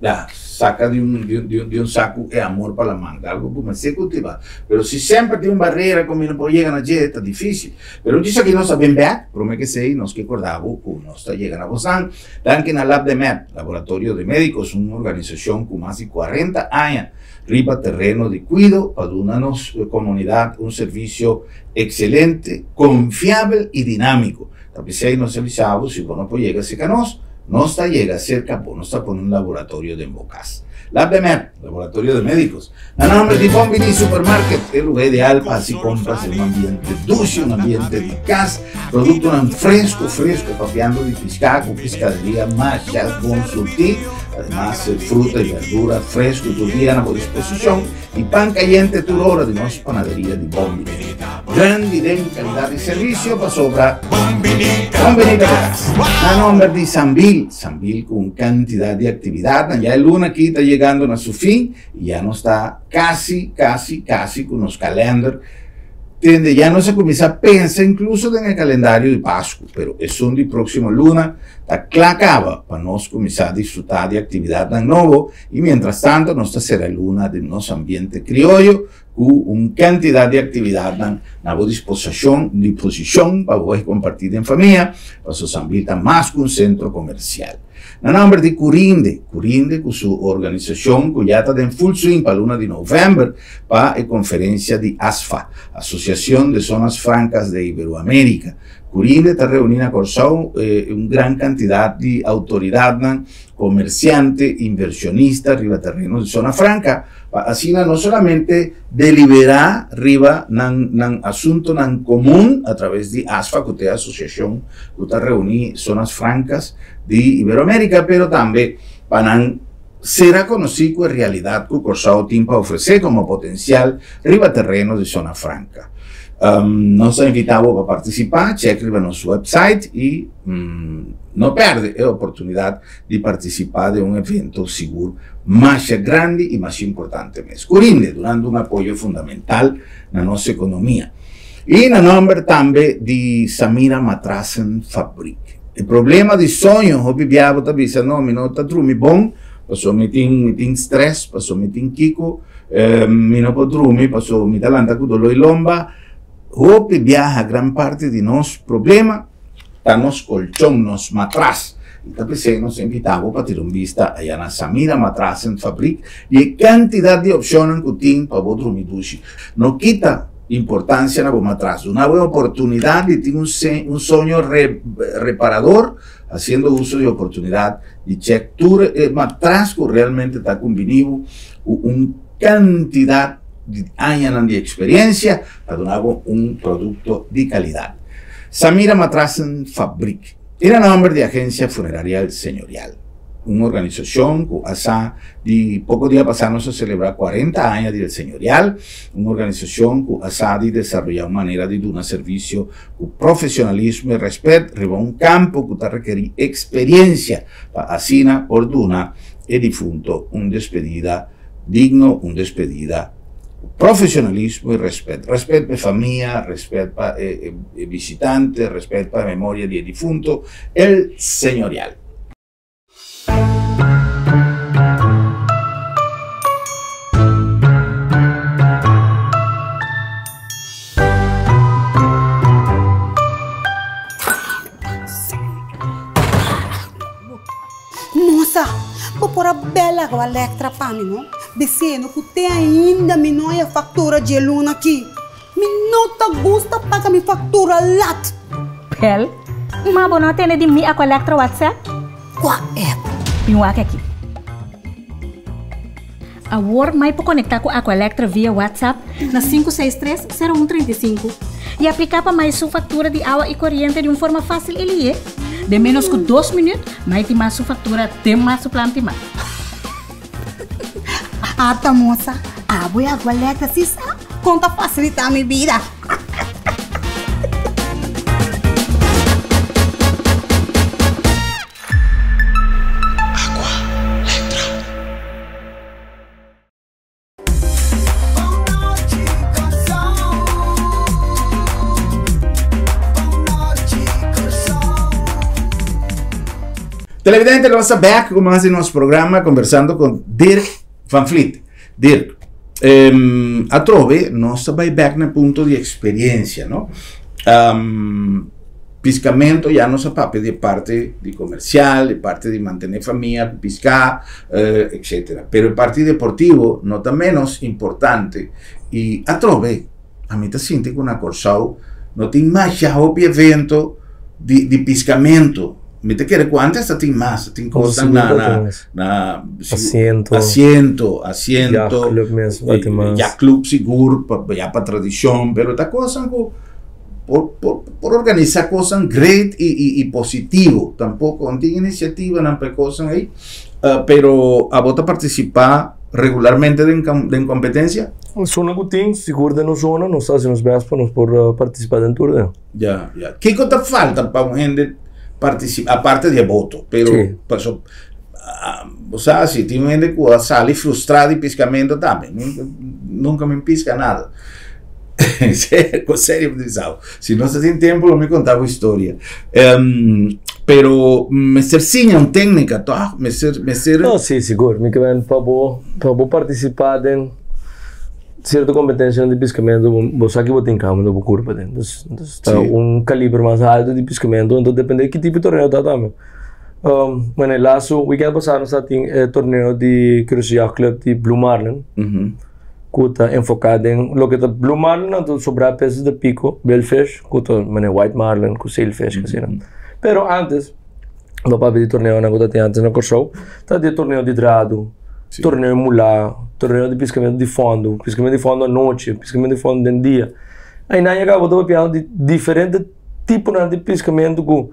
Ya, saca di un, di un, di un, di un saco e amor pa laman. Ta algo cu mester cultiva. Pero si semper tin un barrera cu mi no por yega na dje, ta dificil. Pero un djis aki nos ta bin bek, prome ke esey nos ke corda bo cu nos ta yega na bosan. Danki na Lab de Med, Laboratorio de Medicos, un organisacion cu mas di cuarenta aña riba terreno di cuido pa duna nos comunidad un servicio excelente, confiabel y dinamico. Ta p'esei nos a bisa bo, si bo no por yega serka nos, nos ta yega serka bo. Nos ta pone un laboratorio den bo kas. Lab de Med, Laboratorio de Médicos. Na nomber di Bon Bini Supermarket, e lugar ideal pa hasi kompras den un ambiente dushi, un ambiente di kas. Produktonan fresku, fresku, papiando di piská ku piskaderia masha bon surtí. Ademas, fruta i berdura fresku tur dia na bo disposishon i pan kayente tur ora di nos panaderia di Bon Bini. Grandi den calidad di servicio pasobra Bon Bini ta bo cas. Na nomber di Sambil, Sambil cu un cantidad di actividadnan. Ya e luna aki ta yegando na su fin y ya nos ta casi, casi, casi cu nos calender. Tende ya nos a cuminsa pensa incluso den e calendario di Pascu, pero esun di proximo luna ta cla caba pa nos cuminsa disfruta di actividadnan nobo y mientras tanto nos ta cera e luna den nos ambiente crioyo Ku un kantidat di aktividatnan na bo disposashon disposishon pa bo kompartí den famia, pasobra Sambil ta mas ku un sentro komersial. Na nòmber di Curinde, Curinde ku su organisashon ku ya ta den full swing pa luna di novèmber pa e konferensia di ASFA, Asociación de Zonas Francas de Iberoamérica. Curinde ta reuní na Kòrsou un gran kantidat di outoridatnan, komersiante, invershonista riba tereno di Zona Franka, Pa asina no solamente deliberá riba nan nan asuntonan komun a traves di ASFA ku ta e asosiashon ku ta reuní Zonas Francas di Iberoamérika, pero tambe pa nan sera konosí ku e realidat ku Kòrsou tin pa ofresé komo potensial riba tereno di Zona Franka. Nos ta invitá bo pa partisipá, chèk riba nos wèpsait i no pèrdè e oportunidat di partisipá den un evento sigur masha grandi i masha importante mes, ku rinde durante un apoyo fundamental na nos ekonomia. I na nòmber tambe di Samira Matrassen Fabriek. E problema di soño, hopi bia bo ta bisa, no, mi no ta drumi bon, pasobra mi tin mi tin strès, pasobra mi tin kiko, mi no por drumi, pasobra mi ta lanta ku doló i lomba. Hopi biaha gran parti di nos problema Ta nos colchon, nos matras. Y ta p'esey nos a invita bo pa tira un bista aya na Samira Matrasenfabriek di e cantidad di opcionnan cu tin pa bo drumi dushi. No kita. importansia na bo matras. Duna bo e oportunidat di tin un un soño reparador, hasiendo uso di oportunidat di chèk tur e matras ku realmente ta kumbiní bo ku un kantidat di añanan di eksperensia pa duna bo un produkto di kalidat. Samira Matrassenfabriek e na nòmber di Agensia Funerarial Señorial. Un organisashon ku a sa di poko dia pasá nos a selebrá kuarenta aña di El Señorial, un organisashon ku a sa di desaroyá un manera di duna servisio ku profesionalismo i rèspèt riba un kampo ku ta rekerí eksperiensia pa asina por duna e difunto un despedida digno, un despedida ku profesionalismo i rèspèt. Rèspèt pa e famia, rèspèt pa e bishitante, rèspèt pa e memoria di e difunto. El Señorial. Mosa, bo por a bel awa Electra pa mi, no? Biseno ku te ainda mi no haya faktura dje luna aki. Mi no ta gusta paga mi faktura lat. Bel, ma bo no a tende di mi Aqualectra WhatsApp? Kua app? Bin wak aki. Awor mai por konektá ku Aqualectra via WhatsApp na 563 0135 i apliká pa mai su faktura di awa i koriente di un forma fásil i lihe. Den ménos ku dos minüt mai tin mas su faktura den mas su plan timá. Ata mosa, abo e Aqualectra si sa kon ta fasilitá mi bida. Televidente, nos ta back ku mas di nos programa conversando con Dirk van Vliet. Dirk, um, atrobe nos ta bai back na punto di experiencia, no? Um, Piscamento ya nos a papia di e parti di comercial, e parti di mantene famia cu pisca, etcetera. Pero e parti deportivo no ta menos importante y atrobe ami ta sinti cu na Corsou no tin masha hopi evento di di piscamento. Mi ta kere cu antes ta tin mas, ta tin cosnan na na na Asiento. Asiento, asiento. Yacht club mes ta tin mas. Yacht club sigur ya pa tradicion, pero ta cosnan cu Por, por, por organisa cosnan great y, y, y positivo. Tampoco no tin iniciativanan pa e cosnan ahí. Uh, pero abo ta participa regularmente den, den competencia? Zona cu tin, sigur den nos zona, nos ta haci nos best pa nos por uh, participa den tur den. Ya, ya. Kico ta falta pa un hende participa, aparte di e boto, pero sí. paso, uh, o sea, si tin un hende cu a sali frustrado di piscamento tambe, nunca, nunca mi pisca nada. Serio, serio mi Si no tin tempo lo mi conta bo historia. Um, pero mester siña un técnica, toch? Mester, mester... No, sí, sigur. Mi ke ben pa bo, pa bo participa den cierto competencia di piscamento, bo, bo sa ki bo tin cama bo curpa den. Dus, dus ta sí. un caliber mas alto di piscamento, entonces depende ki tipo de torneo ta tambe. Um, bueno, el lazo weekend pasado nos tin e torneo di Curaçao Yacht Club di Blue Marlin. Mm -hmm. Ku ta enfoká den loke ta blue marlin anto sobrá peces di piko, billfish, ku ta manera white marlin ku sailfish asina. Pero antes, lo papia di torneonan ku ta tin antes na Kòrsou, ta di torneo di dradu, torneo di mulá, torneo di piskamentu di fòndu, piskamentu di fòndu anochi, piskamentu di fòndu den dia. Ainan ya kaba bo ta papiando di diferente tiponan di piskamentu ku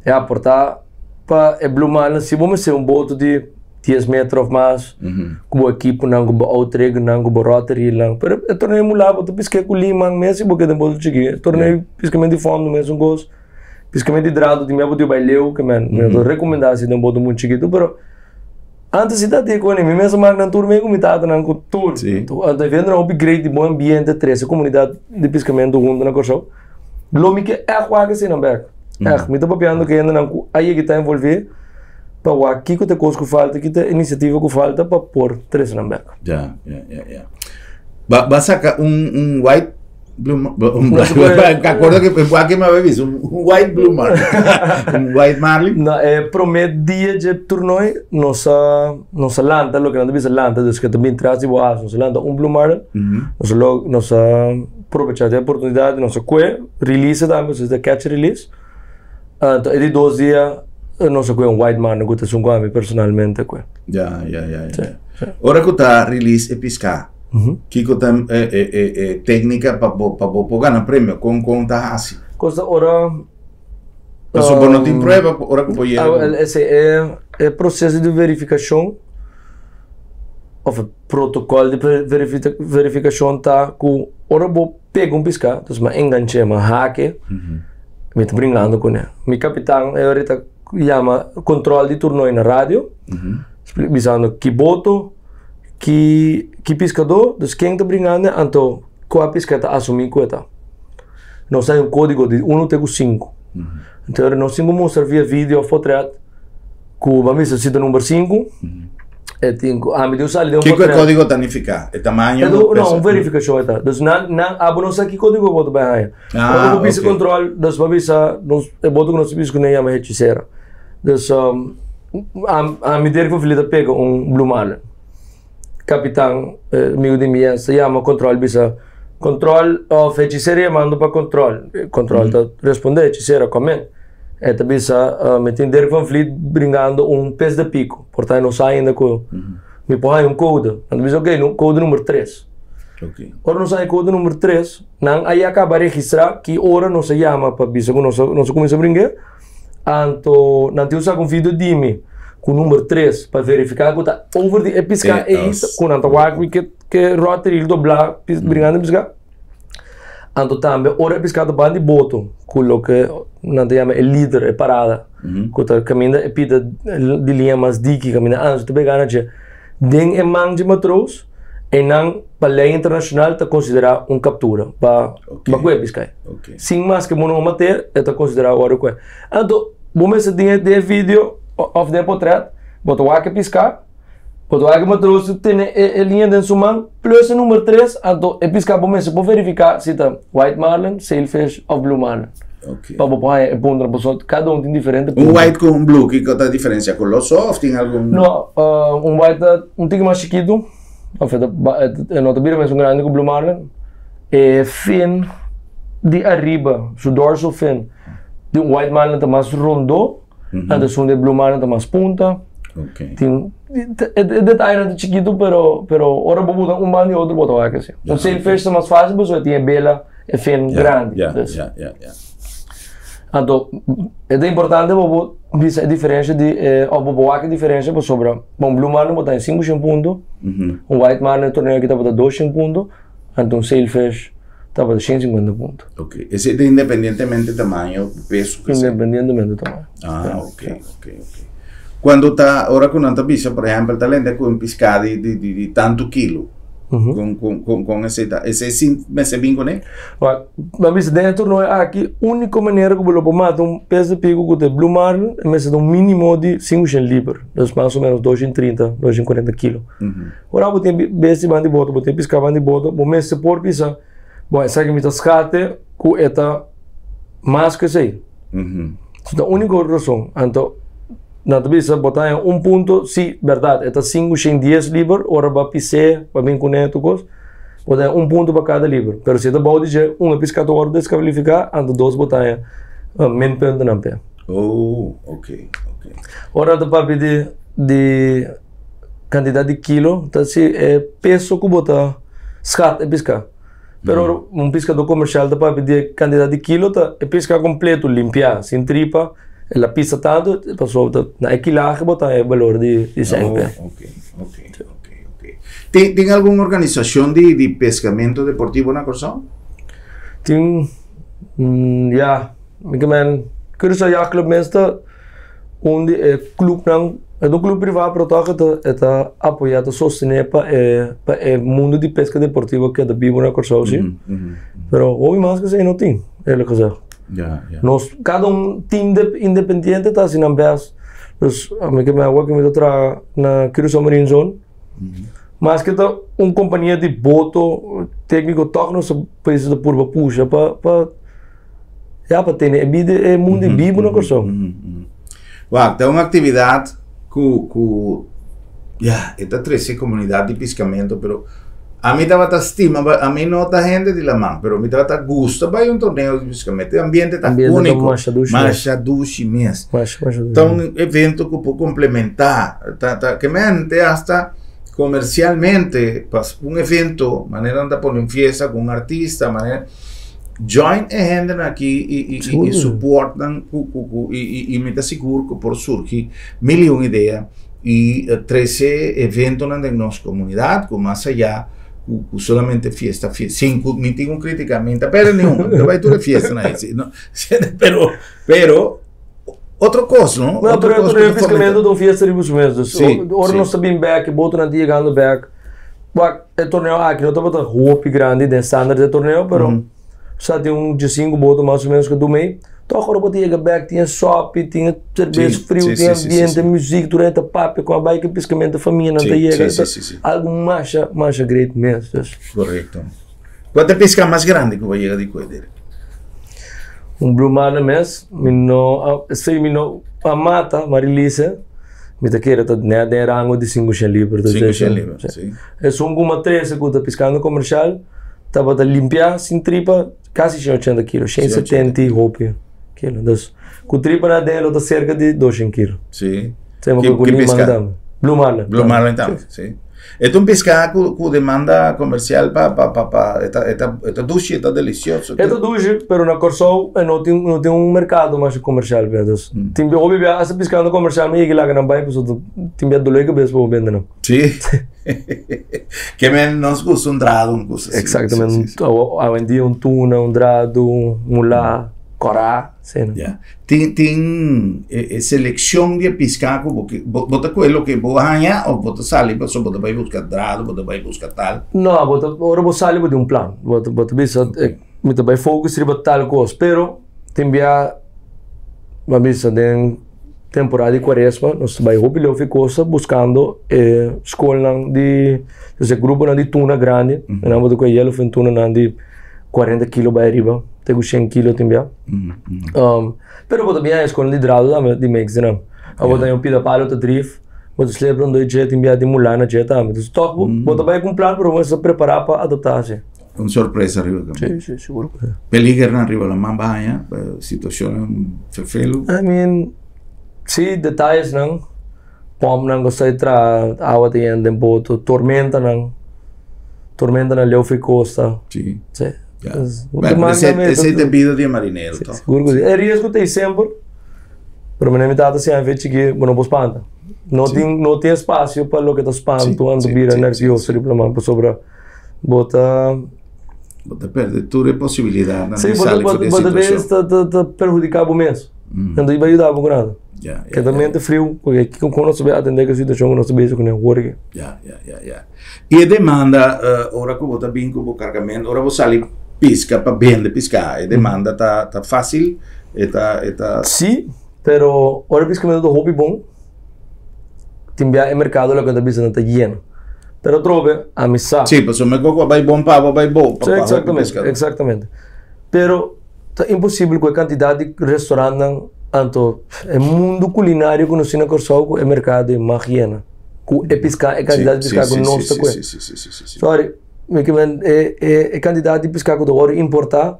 e aportá pa e blue marlin. Si bo mester un boto di 10 metro of mas, ku bo ekiponan, ku bo outriggernan, ku bo roterilnan. Pero e torneo mulá bo ta pisk'é ku liman mes si bo ke den boto chikí. E torneo piskamentu di fondo mesun kos. Piskamentu di drado tin mia bo tin bai leu ke men. Mi no ta rekomendá si den boto muchu chikitu, pero antes si ta tin koni mi mes a mak nan tur mei ku mi tatanan ku tur. Anto evento nan hopi great di bon ambiente trese komunidat di piskamentu huntu na Kòrsou. Lo mi ke ègt wak esei nan bèk. Ègt. Mi ta papiando ku hendenan ku a yega ta envolví pa wak kiko ta e kos ku falta, ki ta e inisiativa ku falta pa por trese nan bèk. Ya, ya, ya, ya. Ba, ba saka un, un white blue, un black, me acuerdo que wak me había visto, un white blue marlin. un white marlin. Na e promé dia dje toernooi nos a, nos a lanta, loke nan ta bisa lanta, dus ke ta bin tras di bo as, nos a lanta un blue marlin, nos a, nos a. probechá di e oportunidat, nos a kue, release tambe, nos a catch release. Anto e di dos dia nos a kue un white marlin ku ta esun ku ami personalmente a kue. Ya, ya, ya, ya. Ora ku ta release e piská, kiko ta e e e e téknika pa bo pa bo por gana premio? Kon kon ta hasi? Kos ta ora Pasobra bo no tin prueba ora ku bo yega. Awel esei e e proseso di verifikashon òf e protokòl di verifikashon ta ku ora bo pega un piská, dus mi a enganch'é, mi a hak'é, mi ta bringando kuné. Mi kapitan e ora ta yama kontròl di turnoi na radio, bisando ki boto, ki ki piskadó, dus ken ta bringando anto kua piská ta asumí ku e ta. Nos hay un kódigo di uno te ku sinku. Anto ora nos tin ku mustra via video òf potrèt ku bo a mester si ta number sinku, e tin ku ami tin ku sali den un Kiko e potrèt. kódigo ta nifiká? E tamaño? E no, un verifikashon e ta. Dus nan nan abo no sa ki kódigo bo ta bai haña. Ora bo bisa kontròl, dus bo a bisa nos e boto ku nos ta bisa kuné yama hechicera. Dus ami Dirk van Vliet a pega un blue marlin. Kapitan amigo di mi ta yama kontròl bisa kontròl òf hechicera yamando pa kontròl. Kontròl ta respondé hechicera come in. E ta bisa mi tin Dirk van Vliet bringando un pes de pico por ta e no sa ainda ku mi por haña un kode. Nan ta bisa ok kode number tres. Ora nos haña kode number tres nan a ya kaba registrá ki ora nos a yama pa bisa ku nos a kuminsá bring'é. Anto nan tin un saka un video di mi ku number tres pa verifiká ku ta over di e piská ei ku nan ta wak mi ke ke ròt ril doblá bringando e piská. Anto tambe ora e piská ta ban di boto ku loke nan ta yama e lider, e parada ku ta kaminda e pita di liña mas diki kaminda ansu ta pega na dje den e man dje matroos einan pa lei internashonal ta konsiderá un kaptura pa pa ku e piská ei. Sin maske bo no mat'é e ta konsiderá ora ku e. Anto bo mester tin den e video òf den e potrèt bo ta wak e piská. Bo ta wak e matroos ta tene e liña den su man plus e number tres anto e piská bo mester por verifiká si ta white marlin, sailfish òf blue marlin. Pa bo por haña e puntonan pasobra kada un tin diferente punto. Un white ku un blue kiko ta diferensia? Koló so òf tin algun? No, un white ta un tiki mas chikitu òf e no ta bira mesun grandi ku blue marlin. E fin di ariba, su dorsal fin di un white marlin ta mas rondó. Anto esun di blue marlin ta mas punta. Tin e detayenan ta chikitu pero pero ora bo buta un banda di otro bo ta wak asi. Un sailfish ta mas fácil pasobra e tin e bela e fin grandi. Anto e ta importante pa bo bisa e diferencia di e òf bo por wak e diferencia pasobra pa un blue marlin bo ta den 500 punto, un white marlin e torneo aki tabata 200 punto. Anto un sailfish tabata 150 punto. Ok, esei ta independientemente tamaño, peso ke sea? Independientemente tamaño. Ah, ok, ok, ok. Cuando ta, ora cu nan ta bisa, por ehempel, ta lende cu un pisca di, di, di, di tanto kilo, con, con, con, con esei ta, esei sin mester bin cune? Wak, nan bisa den e torneo aki, unico manera cu bo lo por mata un pes di pico cu ta e blue marlin, e mester ta un minimo di 500 liber, dus mas o menos 230, 240 kilo. Ora bo tin besti ban di boto, bo tin piská ban di boto, bo mester por bisa, bon, esaki mi ta skate ku e ta mas ku esei. Esei ta úniko rason. Anto, nan ta bisa bo ta haña un punto, si, bèrdat, e ta sinku shen dies liber, ora bo a pis'é, bo a bin kuné tur kos, bo ta haña un punto pa kada liber. Pero si e ta bou di dje, un e piská ta wòrdu deskalifiká, anto dos bo ta haña minpuntonan p'e. Oh, oké, oké. Ora nan ta papia di di. Kantidat di kilo ta si e peso ku bo ta skat e piska. Pero ora un piskadó komershal ta papia di e kantidat di kilo ta e piska kompleto limpiá sin tripa el a pisa tantu pasobra ta na e kilahe bo ta haña e balor di sèn p'e. Oh, ok, ok, ok, ok. Tin tin algun organisashon di di peskamentu deportivo na Kòrsou? Tin, ya, mi ke men Curaçao Yacht Club mes ta. Un di e clubnan, e ta un club priva pero toch e ta e ta apoya, ta sostene pa e pa e mundo di pesca deportivo keda bibo na Kòrsou si. Pero hopi mas ku esei no tin, eerlijk gezegd. Nos kada un team independiente ta hasi nan best. Dus ami ke mi awor ke mi ta traha na Curaçao Marine Zone, maske ta un kompania di boto tekniko toch nos ta precisa purba pusha pa pa. Ya pa tene e bida e mundo e bibu na Kòrsou. Wak, ta un aktividat ku ku ya e ta trese komunidat di piskamentu pero Ami tabata stima, ami no ta hende di laman, pero mi tabata gusta bai un torneo di piscamento. E ambiente ta Ambiente ta único. masha dushi mes. Masha dushi mes. Masha, masha dushi. Ta un evento ku por komplementá. Ta, ta, ke mente hasta komersialmente, pas un evento, manera nan ta pone un fiesta ku un artista, manera join e hendenan aki i, i, i, i Sigur. support nan ku, ku, ku, i, i, i mi ta sigur ku por surgi mil i un idea. I trese eventonan den nos komunidat ku mas ayá ku solamente fiesta, fiesta. Sin ku mi tin un krítika, mi ta perde ni un, mi ta bai tur e fiestanan ei, si, no, pero, pero otro kos, no? No, Otro pero kos e ku ta piskamentu ta un fiesta riba su mes, dus Sí, ora sí. nos ta bin bèk, e botonan ta yegando bèk. Wak, e torneo aki no tabata hopi grandi den standaard di e torneo, pero Sa tin un diesinku boto mas o menos ku dumei. Tòg ora bo ta yega bèk tin e sòpi, tin e serbes friu, tin e ambiente, muzik, tur hende ta papia ku a bai ku e piskamentu famianan ta yega. Algu masha, masha great mes. Korekto. Kua ta e piska mas grandi ku bo a yega di kue, Derek? Un blue marlin mes. Mi no a, esei mi no a mata, ma release. Mi ta kere ta nèt den e rango di 500 liber. 500 liber, si. Esun ku mi a trese ku ta piskando komershal. Tabata limpiá sin tripa kasi 180 kilo, 170 i hopi kilo. Dus ku tripa na den lo ta serka di 200 kilo. Sí. Sema Ki, ku ki liman piská? tambe. Blue marlin. Blue marlin tambe, sí. E ta un piská ku, ku demanda komersial pa, pa, pa, pa, e ta, e ta, e ta dushi, e ta delisioso. E ta dushi, pero na Kòrsou e no tin, no tin un merkado masha komersial p'e. Dus tin bia hopi bia hasta piskando komersial mi yega laga nan bai pasobra tin bia dolor di kabes pa bo bende nan. Sí. Ke men nos gusta un drado, un cosa así. Exactamente. Sí, sí, sí. Awendia un tuna, un drado, un mulá, korá, sí. Ya. Tin, tin e, e seleccion di e piská ku bo, bo, bo ta kohe loke bo haña of bo ta sali pasobra bo ta bai buska drado, bo ta bai buska tal? No, bo ta, ora bo sali bo tin un plan. Bo ta, bo ta bisa, Okay. mi ta bai focus riba tal kos, pero tin bia, bo a bisa den Temporada di kuaresma nos ta bai hopi leu fi kosta buskando e skolnan di dus e gruponan di tuna grandi mm. Nan bo ta kohe yellowfin tunanan di 40 kilo bai ariba te ku 100 kilo tin bia. Pero bo ta bin haña skolnan di drado tambe di mix di nan. Abo ta haña un pida palo ta drif bo ta sleep rondó dje tin bia di mulana dje tambe. Dus tòg bo ta bai ku un plan pero bo mester prepara pa adaptá si. Un sorpresa riba caminda. Sí, sí, seguro que sí. Peligernan riba laman baña, situacionnan ferfelu. I mean, sí, detayesnan, pompnan ku sta traha, awa ta yena den boto, tormentanan, tormentanan leu for kosta. Sí. Sí. Ya. Bueno, esei ta bida di e marinero, Sí, toch? seguro ku sí. E riesgo ta ei semper, pero manera mi tata siña fe chikí, bo no por spanta. No tin, no tin espasio pa loke ta spantu, anto bira nervioso riba laman pasobra. Bo ta. Bo ta perde tur e posibilidadnan Sí, di sali for di e bo ta situashon. bes ta ta ta perhudiká bo mes. Enton i bai yuda bo ku nada. Ya, ya, Keda ya. mente friu, porque kiko kon nos ta bai atendé ku e situashon ku nos ta bezig kuné awor aki. Ya, ya, ya, ya. I e demanda ora ku bo ta bin ku bo kargamentu, ora bo sali piska pa bende piská, e demanda ta ta fásil? E ta e ta. Sí, pero ora e piskamentu ta hopi bon, tin bia e merkado loke ta bisa nan ta yena. Pero atrobe, ami sa. Sí, pasobra mi koko a bai bon pa bo, a bai bo pa Sí, pa hopi exactamente, piskadó. exactamente. Pero ta imposibel ku e kantidat di restaurantnan anto e mundu kulinario ku nos tin na Kòrsou ku e merkado e mag yena ku e piská, e kantidat di Sí, piská sí, ku sí, nos ta sí, kue. sí, sí, sí, sí, sí, sí. Sorry, mi ke men e e e kantidat di piská ku ta wòrdu importá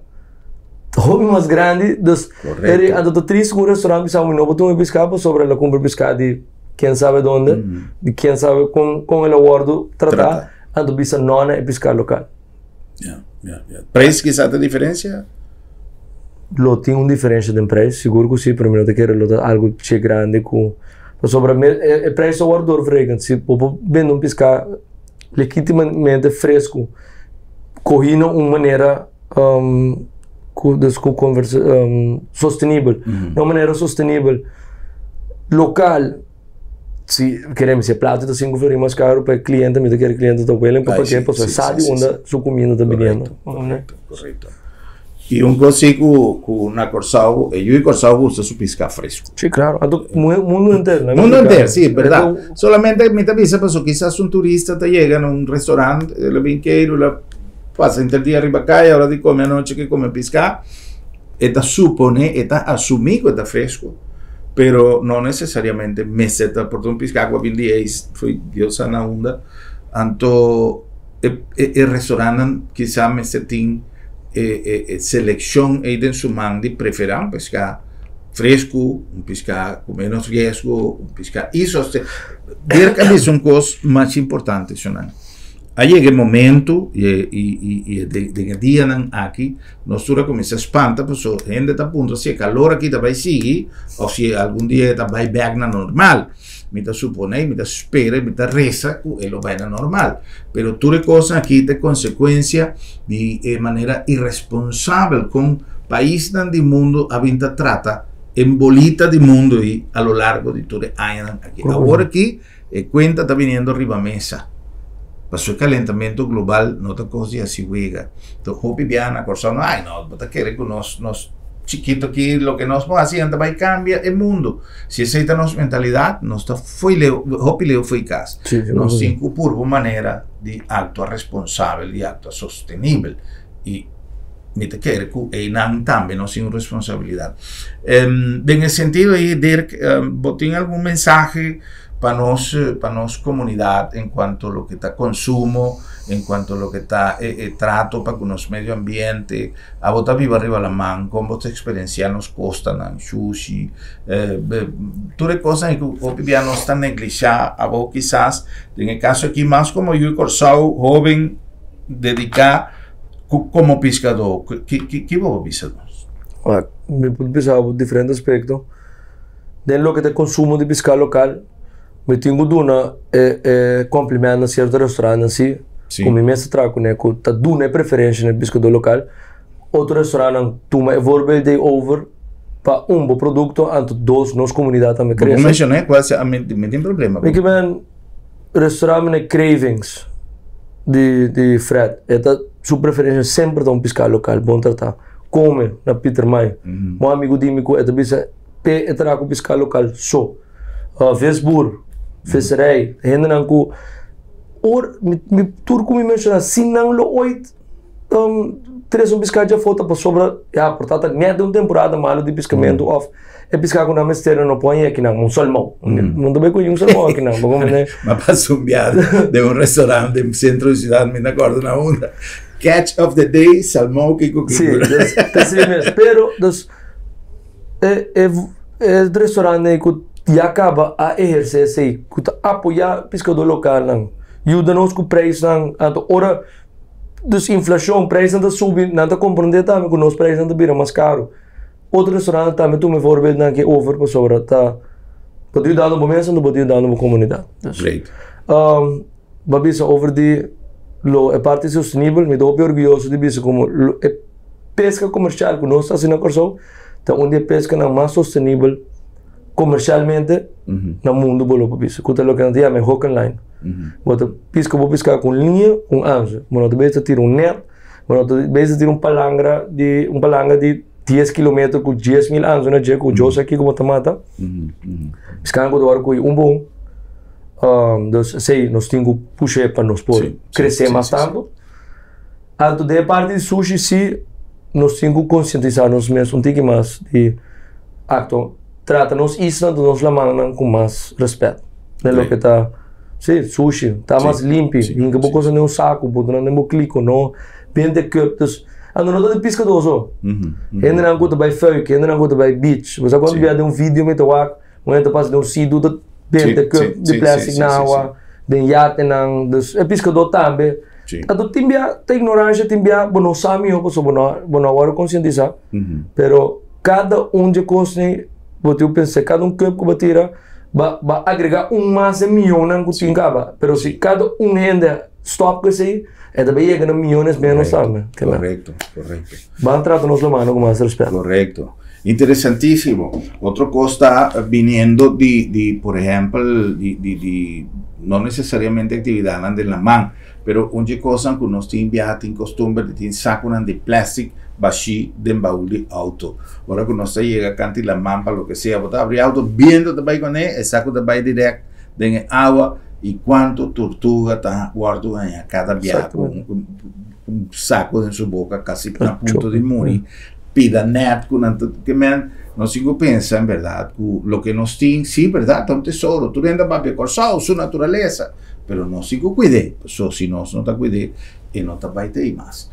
ta hopi mas grandi, dus Correcto. anto ta trist ku un restaurant bisa mi no por tuma e piská pasobra el a kumpra piská di Ken sabe donde, di ken sabe kon kon el a wordu tratá, anto bisa no na e piská lokal. Ya, ya, ya. Preis kisas ta diferensia? Lo tin un diferensia den preis, sigur ku si, pero mi no ta kere lo ta algu che grandi ku, pasobra me e preis ta wordu doorverrekend. Si bo por bende un piská legitimamente fresku, kohi na un manera ku dus ku konversa sostenibel, na un manera sostenibel lokal si keremi si e plato ta sinku florin mas karu pa e kliente mi ta kere kliente ta willing pa pag'é pasobra e sa di unda su kuminda ta biniendo. Korekto, korekto. I un kos si ku ku na Kòrsou e yu di Kòrsou gusta su piská fresku. Si klaro, anto mundu henter. Mundu henter, si, bèrdat. Solamente mi ta bisa pasobra kisas un turista ta yega na un restorant el a bin keiru el a Pasa henter dia riba kaya, ora di kome anochi ke kome piská, e ta suponé, e ta asumí ku e ta fresku, pero no nesesariamente mester ta, por ta un piská ku a bin di eis, fo'i Dios sa na unda. Anto, E restaurantnan kisas mester tin e selekshon ei den su man di preferá un piská fresku, un piská ku ménos riesgo, un piská i soste. Dirk a bisa un kos mas importante, shonnan. A yega e momento i i i den e dianan aki nos tur a kuminsá spanta pasobra hende ta puntra si e kalor aki ta bai sigui òf si algun dia e ta bai bèk na normal. Mi ta suponé, mi ta spera i mi ta resa ku e lo bai na normal. Pero tur e kosnan aki ta konsekuensia di e manera iresponsabel kon paisnan di mundu a bin ta trata e bolita di mundu ei a lo largo di tur e añanan aki. Awor aki e kuenta ta biniendo riba mesa. Pasobra e kalentamentu global no ta kos di hasi wega. Enton hopi biaha na Kòrsou no, ai no, bo ta kere ku nos nos chikito aki loke nos por hasi ta bai kambia e mundu. Si esei ta nos mentalidat, nos ta fo'i leu, hopi leu fo'i kas. Nos tin ku purba un manera di aktua responsabel, di aktua sostenibel. I mi ta kere ku einan tambe nos tin un responsabilidat. Den e sentido ei, Dirk, bo tin algun mensahe pa nos, pa nos komunidat en kuanto loke ta konsumo, en kuanto loke ta e trato pa ku nos medio ambiente? Abo ta biba riba laman, kon bo ta eksperensiá nos kostanan, shushi, tur e kosnan ei ku hopi bia nos ta neglishá. Abo kisas den e kaso aki mas komo yu di Kòrsou hóben dediká komo piskadó, ki bo por bisa nos? Wak, mi por bisa bo diferente aspekto. Den loke ta e konsumo di piská lokal, mi tin ku duna e kompliment na sierto restaurantnan si, ku mi mes ta traha kuné ku ta duna e preferensha na e piskadó lokal. Otro restaurantnan tuma e voorbeeld ei over pa un bo produkto anto dos nos komunidat tambe Bo por krese. menshoná kual si ami mi tin problema Mi ku. ke men restaurant mene Cravings di di Fred e ta su preferensha semper ta un piská lokal bon tratá. Kome na Pietermaai. Un amigu di mi ku e ta bisa p'e e traha ku piská lokal so. Visboer, visserij, hendenan ku or mi mi tur ku mi menshoná sin nan lo ooit trese un piská dje afó ta pasobra ya por ta ta nèt den un temporada malu di piskamentu òf e piská ku nan mester no por haña akinan, un salmou. No ta bai kohe un salmou akinan, bo komprende? Mi a pasa un biaha den un restaurant den sentro di siudat, mi ta kòrda na unda, catch of the day, salmou kiko kiko. Sí, dus ta así mes. Pero dus e e e restaurant ei ku ya kaba a ehersé esei, ku ta apoyá piskadó lokalnan, yuda nos ku preisnan, anto ora dus inflashon, preisnan ta subi, nan ta komprendé tambe ku nos preisnan ta bira mas karu. Otro restaurant tambe tuma e voorbeeldnan aki over pasobra ta bo ta yudando bo mes anto bo ta yudando bo komunidat. Dus Great. Bo a bisa over di lo e parti sostenibel, mi ta hopi orguyoso di bisa komo lo e peska komershal ku nos ta hasi na Kòrsou ta un di e peskanan mas sostenibel komershalmente na mundu bo lo por bisa, ku ta loke nan ta yama e hook and line. Bo ta piska bo piska ku un liña, un anzu. Bo no ta bisa tira un net, bo no ta bisa tira un palangra di un palanga di dies kilometer ku 10.000 anzu na dje ku djo sa kiko bo ta mata. Piskando ku ta wòrdu kohe un pa un. Dus esei nos tin ku pusha pa nos por krese mas tantu. Anto den e parti di sushi si nos tin ku konsientisá nos mes un tiki mas di akto trata nos isla anto nos lamannan ku mas rèspèt den loke ta si sushi ta mas limpi hinka bo kosa den un saku pone nan den bo kliko no bende cup dus anto no ta di piskadó so hendenan ku ta bai fuik hendenan ku ta bai beach bo sa kuantu bia den un video mi ta wak Un hende ta pasa den un sidu ta bente cup di plastic na awa, den yatenan, dus e piskadó tambe. Anto tin bia ta ignoransha, tin bia bo no sa mihó pasobra bo no bo no a wòrdu konsientisá, pero kada un dje kosnan bo tin ku pensa, kada un cup ku bo tira ba ba agregá un mas den mihónan ku tin kaba, pero si kada un hende stòp ku esei e ta bai yega na miónes ménos tambe. Korekto, korekto. Ban trata nos lamannan ku mas rèspèt. Korekto. Interesantísimo. Otro kos ta biniendo di, di por ehèmpel, di, di, di no nesesariamente aktividatnan den laman, pero un dje kosnan ku nos tin biaha tin kostumber di tin sakunan di plèstik bashí den baul di outo. Ora ku nos ta yega kanti laman pa loke sea, bo ta abri outo, biento ta bai kuné, e saku ta bai dirèkt den e awa i kuantu tortuga ta wòrdu haña kada biaha ku un saku den su boka kasi na punto di muri. Pida net ku nan ta ke men nos tin ku pensa en berdad ku loke nos tin si berdad ta un tesoro tur hende a papia Kòrsou su naturalesa. Pero nos tin ku kuid'é, paso si nos no ta kuid'é, e no ta bai t'ei mas.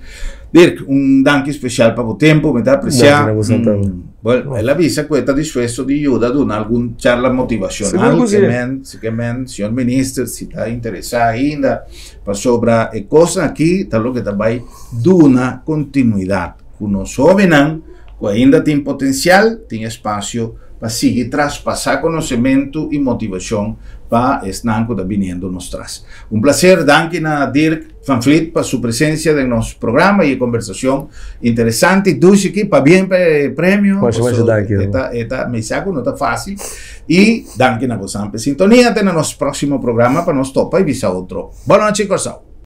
Dirk, un danki spesial pa bo tempu, mi ta apresiá. Danki na boso tambe. Bueno, el a bisa ku e ta dispuesto di yuda duna algun charla motivashonal. Sigur ku si. Ke men, ke men, señor minister, si ta interesá ainda, pasobra e kosnan aki ta loke ta bai duna kontinuidat ku nos hóbennan ku ainda tin potensial, tin espasio pa sigui traspasá konosementu i motivashon pa esnan ku ta biniendo nos tras. Un plaser, danki na Dirk van Vliet pa su presensia den nos programa i e kombersashon interesante i dushi aki. Pabien pa e premio, Masha, masha danki. E ta, e ta, mi sa ku no ta fásil. I danki na bosan pa e sintonia. Te na nos próksimo programa pa nos topa i bisa otro. Bon nochi, Kòrsou!